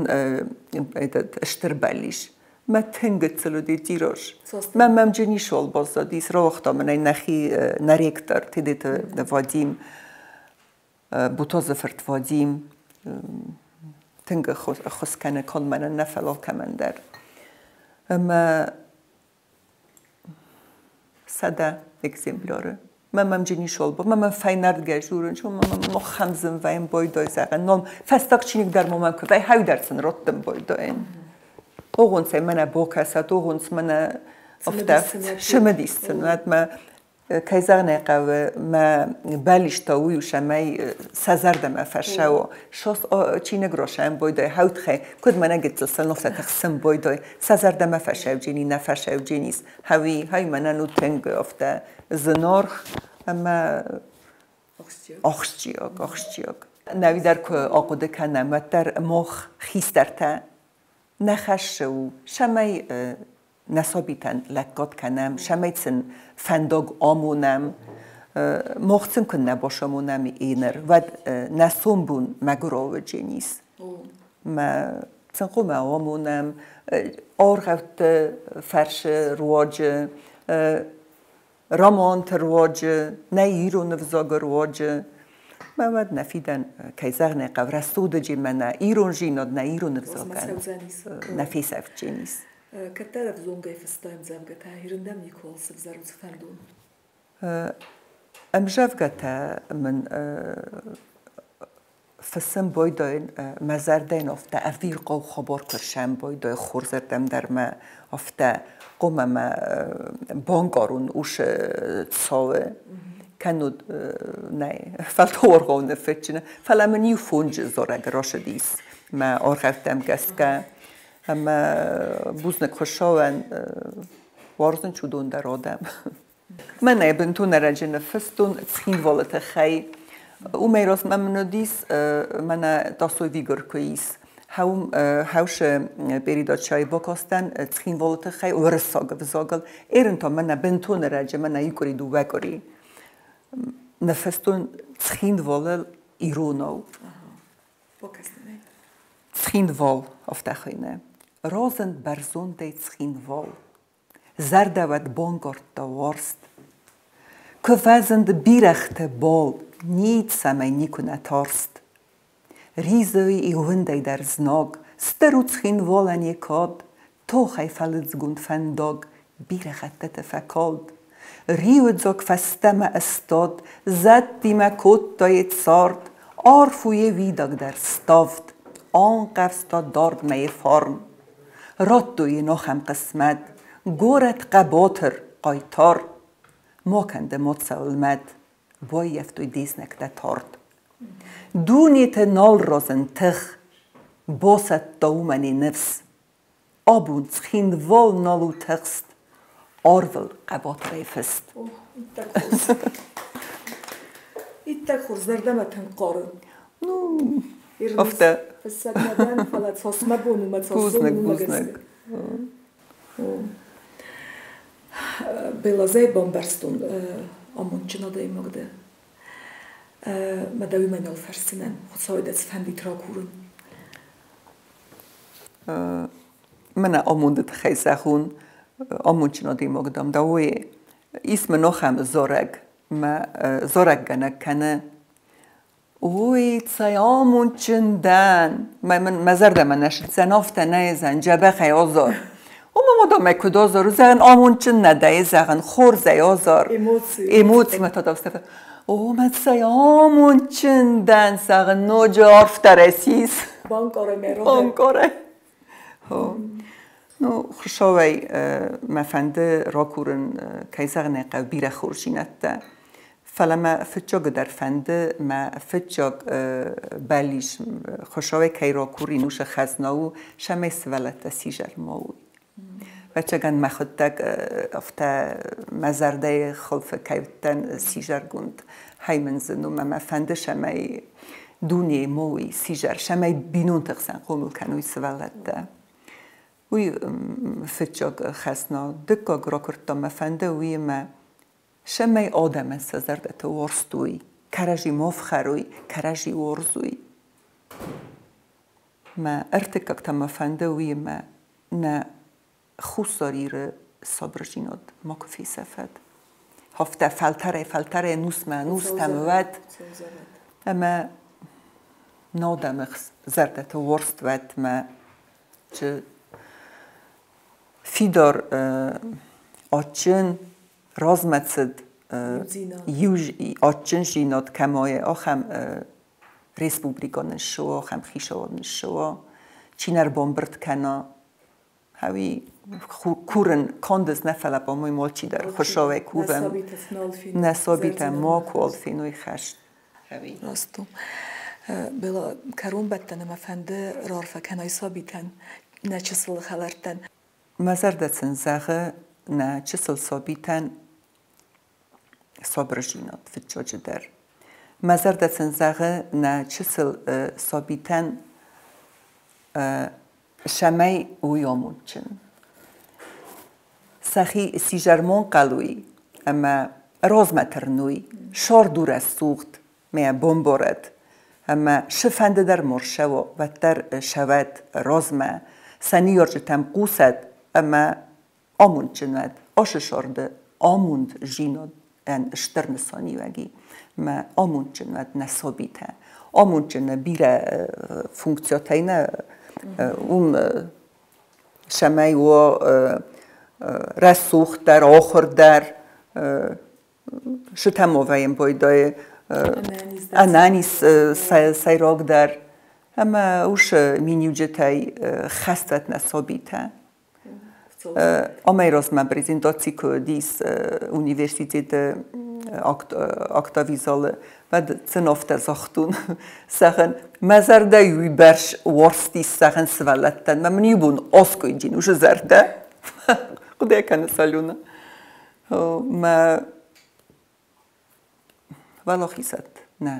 этот стыр бӕллис. Мӕ тынг гыццыл уыди тираж. Мӕ мӕм джынисол баззадис, рауагъта мын ӕй нӕхи нӕ ректор Тедеты Вадим, Бутозы фырт Вадим. Тынг ӕххуыс кӕны канд мӕнӕн нӕ, фӕлӕ алкӕмӕн дӕр. Ӕмӕ 100 экземпляры. Мӕ мӕм джинишол бо, мӕ мӕм фӕйнӕрдгӕй журын, мӕ мӕм ноххӕмзын вӕйын бойдой зӕгъын. Ном фӕстаг чиныг дӕр мо мӕм куы вӕй, хӕудӕр сын раттын бойдойын. Огъунцӕй мӕнӕ бокӕсат, огъунц мӕнӕ афтӕ цымыдисдзын. Уӕд мӕ кӕй зӕгъын ӕй хъӕуы, мӕ бӕллиц та уый у, цӕмӕй сӕ зӕрдӕмӕ фӕцӕуа. Сос чиныг росӕн бойдой хӕутхӕй, куыд мӕнӕ гыццыл сӕ нофтӕ тыхсын бойдой, сӕ зӕрдӕмӕ фӕсӕвджини, нӕ фӕсӕвджинис. Хӕуи, хӕй мӕнӕн у тынг афтӕ зынаргъ ӕмӕ ахсджиаг, ахсджиаг. Нӕуи дӕр куы ахъуыды кӕнӕм, уӕддӕр мах хистӕртӕ нӕ хӕссы у, цӕмӕй нӕ сабитӕн лӕггад кӕнӕм, цӕмӕй сын фӕндаг амонӕм. Мах сын куыннӕ басамонӕм еныр, уӕд нӕ сомбон мӕгуырауы дженис. Мӕ сын хъуамӕ амонӕм аргъӕутты фӕрсы руаджы, романты руаджы, нӕ ирон ӕвзагы руаджы. Мӕ уӕд нӕ фидӕн, кӕй зӕгъын ӕй хъӕуы, рӕсугъдыджы мӕнӕ иронзинад нӕ ирон ӕвзагӕн нӕ фесӕфтдженис. Кӕддӕр ӕвзонгӕй фыста ӕмдзӕвгӕтӕ, ирындӕм никуал сывзӕр уыцы фӕндон. Ӕмдзӕвгӕтӕ мын фыссын байдайын мӕ зӕрдӕйын афтӕ ӕвирхъау хабар куы рсӕмбайдай хорзӕрдӕм дӕр мӕ афтӕ хъуамӕ мӕ банкъарон усы цауы кӕннод нӕй фӕлтау аргъау ныффыссын фӕлӕ мын иу фонджы зарӕг рацыдис мӕ аргъӕуттӕм гӕсгӕ ӕмӕ бузныг Хуыцауӕн уарзын уыдон дӕр адӕм. Мӕнӕ бынтон ӕрӕджы ныффыстон Цхинвалы тыххӕй. Уымӕй размӕ мын уыдис мӕнӕ Тасой Игорь куы ис. Хӕусы передачӕйы бакастӕн Цхинвалы тыххӕй уырыссаг ӕвзагыл. Эрын та мӕнӕ бынтон ӕрӕджы, мӕнӕ иу къуыри, дыууӕ къуыри ныффыстон Цхинвалыл иронау. Цхинвал афтӕ хуыйны. Разынд бӕрзондӕй Цхинвал. Зӕрдӕвӕд бонгӕрдтӕ уарзт. Куы фӕзынд бирӕгъты бол, ницӕмӕй никуы нӕ тарст. Ризы иуындӕй дӕр знаг, стыр у Цхинвалӕн йӕ кад, тохӕй фӕлыдзгонд фӕндаг бирӕ хӕттыты фӕкалд. Риуыдзаг фӕстӕмӕ ыстад, зӕдтимӕ кодта йӕ цард, арф у йӕ уидаг дӕр ставд, анхъӕвзта дардмӕ йӕ фарн. Радтой йын ахӕм хъысмӕт, горӕт хъӕбатыр, хъайтар. Ма кӕн дӕ мацӕуыл мӕт, баййӕфтой де знӕгтӕ тард. Дунеты нал разынд тых, басӕтта уымӕн йӕ ныфс. Абон Цхинвал нал у тыхст, арвыл хъӕбатырӕй фыст. Иттӕг хорз. Иттӕг хорз, зӕрдӕмӕ тынг хъары. Ну, афтӕ. Фыссӕг нӕ дӕн, фӕлӕ цас мӕ бон у, мӕ цас Бузныг, бузныг. Белазӕй бамбӕрстон амондджын адӕймаг дӕ. Мӕ дӕ уымӕй нал фӕрсдзынӕн, Хуыцауӕй дӕ цыфӕнды ракурын. Мӕнӕ амонды тыххӕй зӕгъон, амондджын адӕймаг дам дӕ уый ис мын ахӕм зарӕг, мӕ зарӕггӕнӕг кӕны Уый цӕй амондджын дӕн! Мӕ мын мӕ зӕрдӕмӕ нӕ сыдзӕн, афтӕ нӕ зӕгъын, дзӕбӕхӕй азар. Уымӕ ма мӕ куыд азар, зӕгъын, амондджын нӕ дӕ, зӕгъын, хорзӕй азар. Эмоци. Эмоцимӕ та дӕу О, мӕ цӕй амондджын дӕн, зӕгъын, ноджы арфдӕр ӕсис. Банкъарай мӕ родӕ. Банкъарай. Ну, Хуыцауӕй мӕ фӕнды ракурын, кӕй зӕгъын ӕй хъӕуы, бирӕ хорздзинӕдтӕ. Фӕлӕ мӕ фыццаг дӕр фӕнды, мӕ фыццаг бӕллиц Хуыцауӕй кӕй ракурин, уыцы хӕзна у, цӕмӕй сывӕллӕттӕ сизӕр ма уой. Ӕвӕццӕгӕн мӕхуыдтӕг афтӕ мӕ зӕрдӕйы хуылфы кӕй уыдтӕн сизӕргонд, хай мын зын у, мӕ фӕнды, цӕмӕй дунейы ма уой сизӕр, цӕмӕй бинонты хсӕн хъомыл кӕной сывӕллӕттӕ. Уый фыццаг хӕсна. Дыккаг ракуырдта мӕ фӕнды, уыимӕ цӕмӕй адӕмӕн сӕ зӕрдӕтӕ уарзтой, кӕрӕдзи ма фхӕрой, кӕрӕдзи уарзой. Мӕ ӕртыккаг та мӕ фӕнды, уыимӕ нӕ Хуссар Иры сабырдзинад макуы фесӕфӕд. Афтӕ фӕлтӕрӕй-фӕлтӕрӕй ӕнусмӕ ӕнустӕм уӕд. Ӕмӕ Адӕмы зӕрдӕты уарзт уӕд мӕ фидар адджын размӕцыд адджынзинад кӕмӕй ахӕм республикӕ ныссуа, ахӕм хицауад ныссуа, чи не рбамбырд кӕна, хауи курын канд ӕз нӕ, фӕлӕ по-моему алчидӕр Хуыцауӕй кувӕм. Нӕ сабитӕ макуал феной хӕст. Раст у. Бела, кӕронбӕттӕны мӕ фӕнды раарфӕ кӕнай сабитӕн, нӕ чысыл хӕлӕрттӕн. Мӕ зӕрдӕ сын зӕгъы нӕ чысыл сабитӕн сабырдзинад фыццаджыдӕр. Мӕ зӕрдӕ сын зӕгъы нӕ чысыл сабитӕн, цӕмӕй уой амондджын. Сӕхи сизӕрмон хъӕлуй ӕмӕ размӕ тырной, сӕрдурӕсугъд мӕ бомборӕд ӕмӕ цыфӕнды дӕр ма рцӕуа, уӕддӕр цӕуӕд размӕ, сӕ ныййарджытӕм хъусӕд ӕмӕ амондджын уӕд. Ацы сӕрды амонддзинадӕн стыр нысаниуӕг и мӕ амондджын уӕд нӕ сабитӕ. Амондджын бирӕ функциятӕй нӕ уым цӕмӕй уа рӕсугъддӕр, ахуырдӕр, цытӕ ма вӕййӕм байдайы ӕнӕниз сӕйрагдӕр ӕмӕ уыцы миниуджытӕй хӕст уӕд нӕ сабитӕ. Амӕй размӕ презентаци куы уыдис университеты актовый залы, уӕд сын афтӕ загътон, зӕгъын, мӕ зӕрдӕ уыйбӕрц уарзтис, зӕгъын, сывӕллӕттӕн, мӕ мын иу бон аскъуыйджын уыцы зӕрдӕ. Хъуыды кӕныс, Алена? Мӕ уӕлахизад нӕ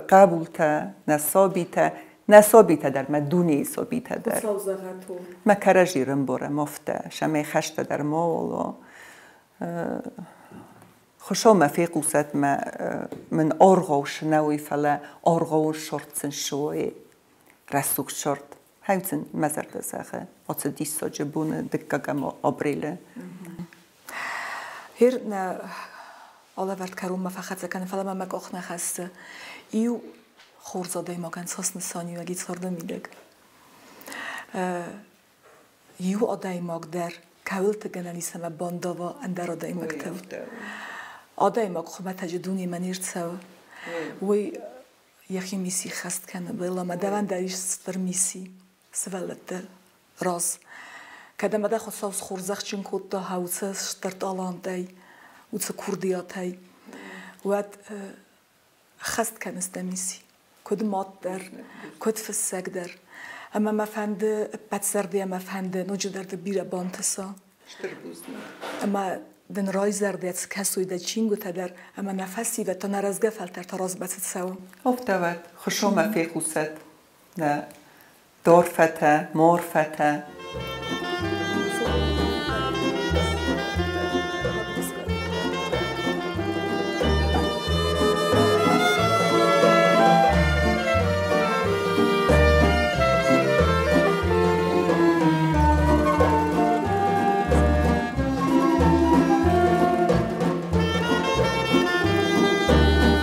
хъӕбултӕ, нӕ сабитӕ, нӕ сабитӕ дӕр, мӕ дунейы сабитӕ дӕр. Мӕ кӕрӕдзи рымборӕм афтӕ, цӕмӕй хӕстӕ дӕр ма уа. Хуыцау мӕ фехъусӕд, мӕ мын аргъау цы нӕ уый, фӕлӕ аргъауы сорт сын суой, рӕсугъд сорт. Хӕуцын мӕ зӕрдӕ зӕгъы ацы диссаджы боны дыккӕгӕм апрелы. Гьер нӕ алӕвӕрд кӕронмӕ фӕхӕццӕ кӕны, фӕлӕ ма мӕ къух нӕ хӕссы. Иу хорз адӕймагӕн цас нысаниуӕг и царды мидӕг. Иу адӕймаг дӕр кӕуылты гӕнӕн ис ӕмӕ бандава ӕндӕр адӕймӕгтыл. Адӕймаг хуымӕтӕджы дунемӕ не рцӕуы. Уый йӕхи мисси хӕст кӕны. Белла, мӕ дӕуӕн дӕр ис стыр мисси сывӕллӕтты раз. Кӕд ӕмӕ дӕ Хуыцау схорзӕхджын кодта уыцы стыр талантӕй, уыцы курдиатӕй, уӕд хӕст кӕныс дӕ мисси. Куыд мад дӕр, куыд фыссӕг дӕр. Ӕмӕ мӕ фӕнды, ӕппӕт зӕрдӕйӕ мӕ фӕнды ноджыдӕр дӕ бирӕ бантыса. Стыр бузныг. Ӕмӕ дын райзӕрдӕ цы кӕсой дӕ чингуытӕ дӕр ӕмӕ нӕ фӕсивӕд та нӕ рӕзгӕ фӕлтӕр та размӕцыд цӕуы. Афтӕ уӕд, Хуыцау мӕ фехъусӕд нӕ дорфӕтӕ, морфӕтӕ.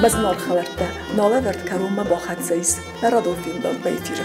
Мӕ зынаргъ хӕлӕрттӕ, нӕ алӕвӕрд кӕронмӕ бахӕццӕ ис нӕ радон фембӕлд эфиры.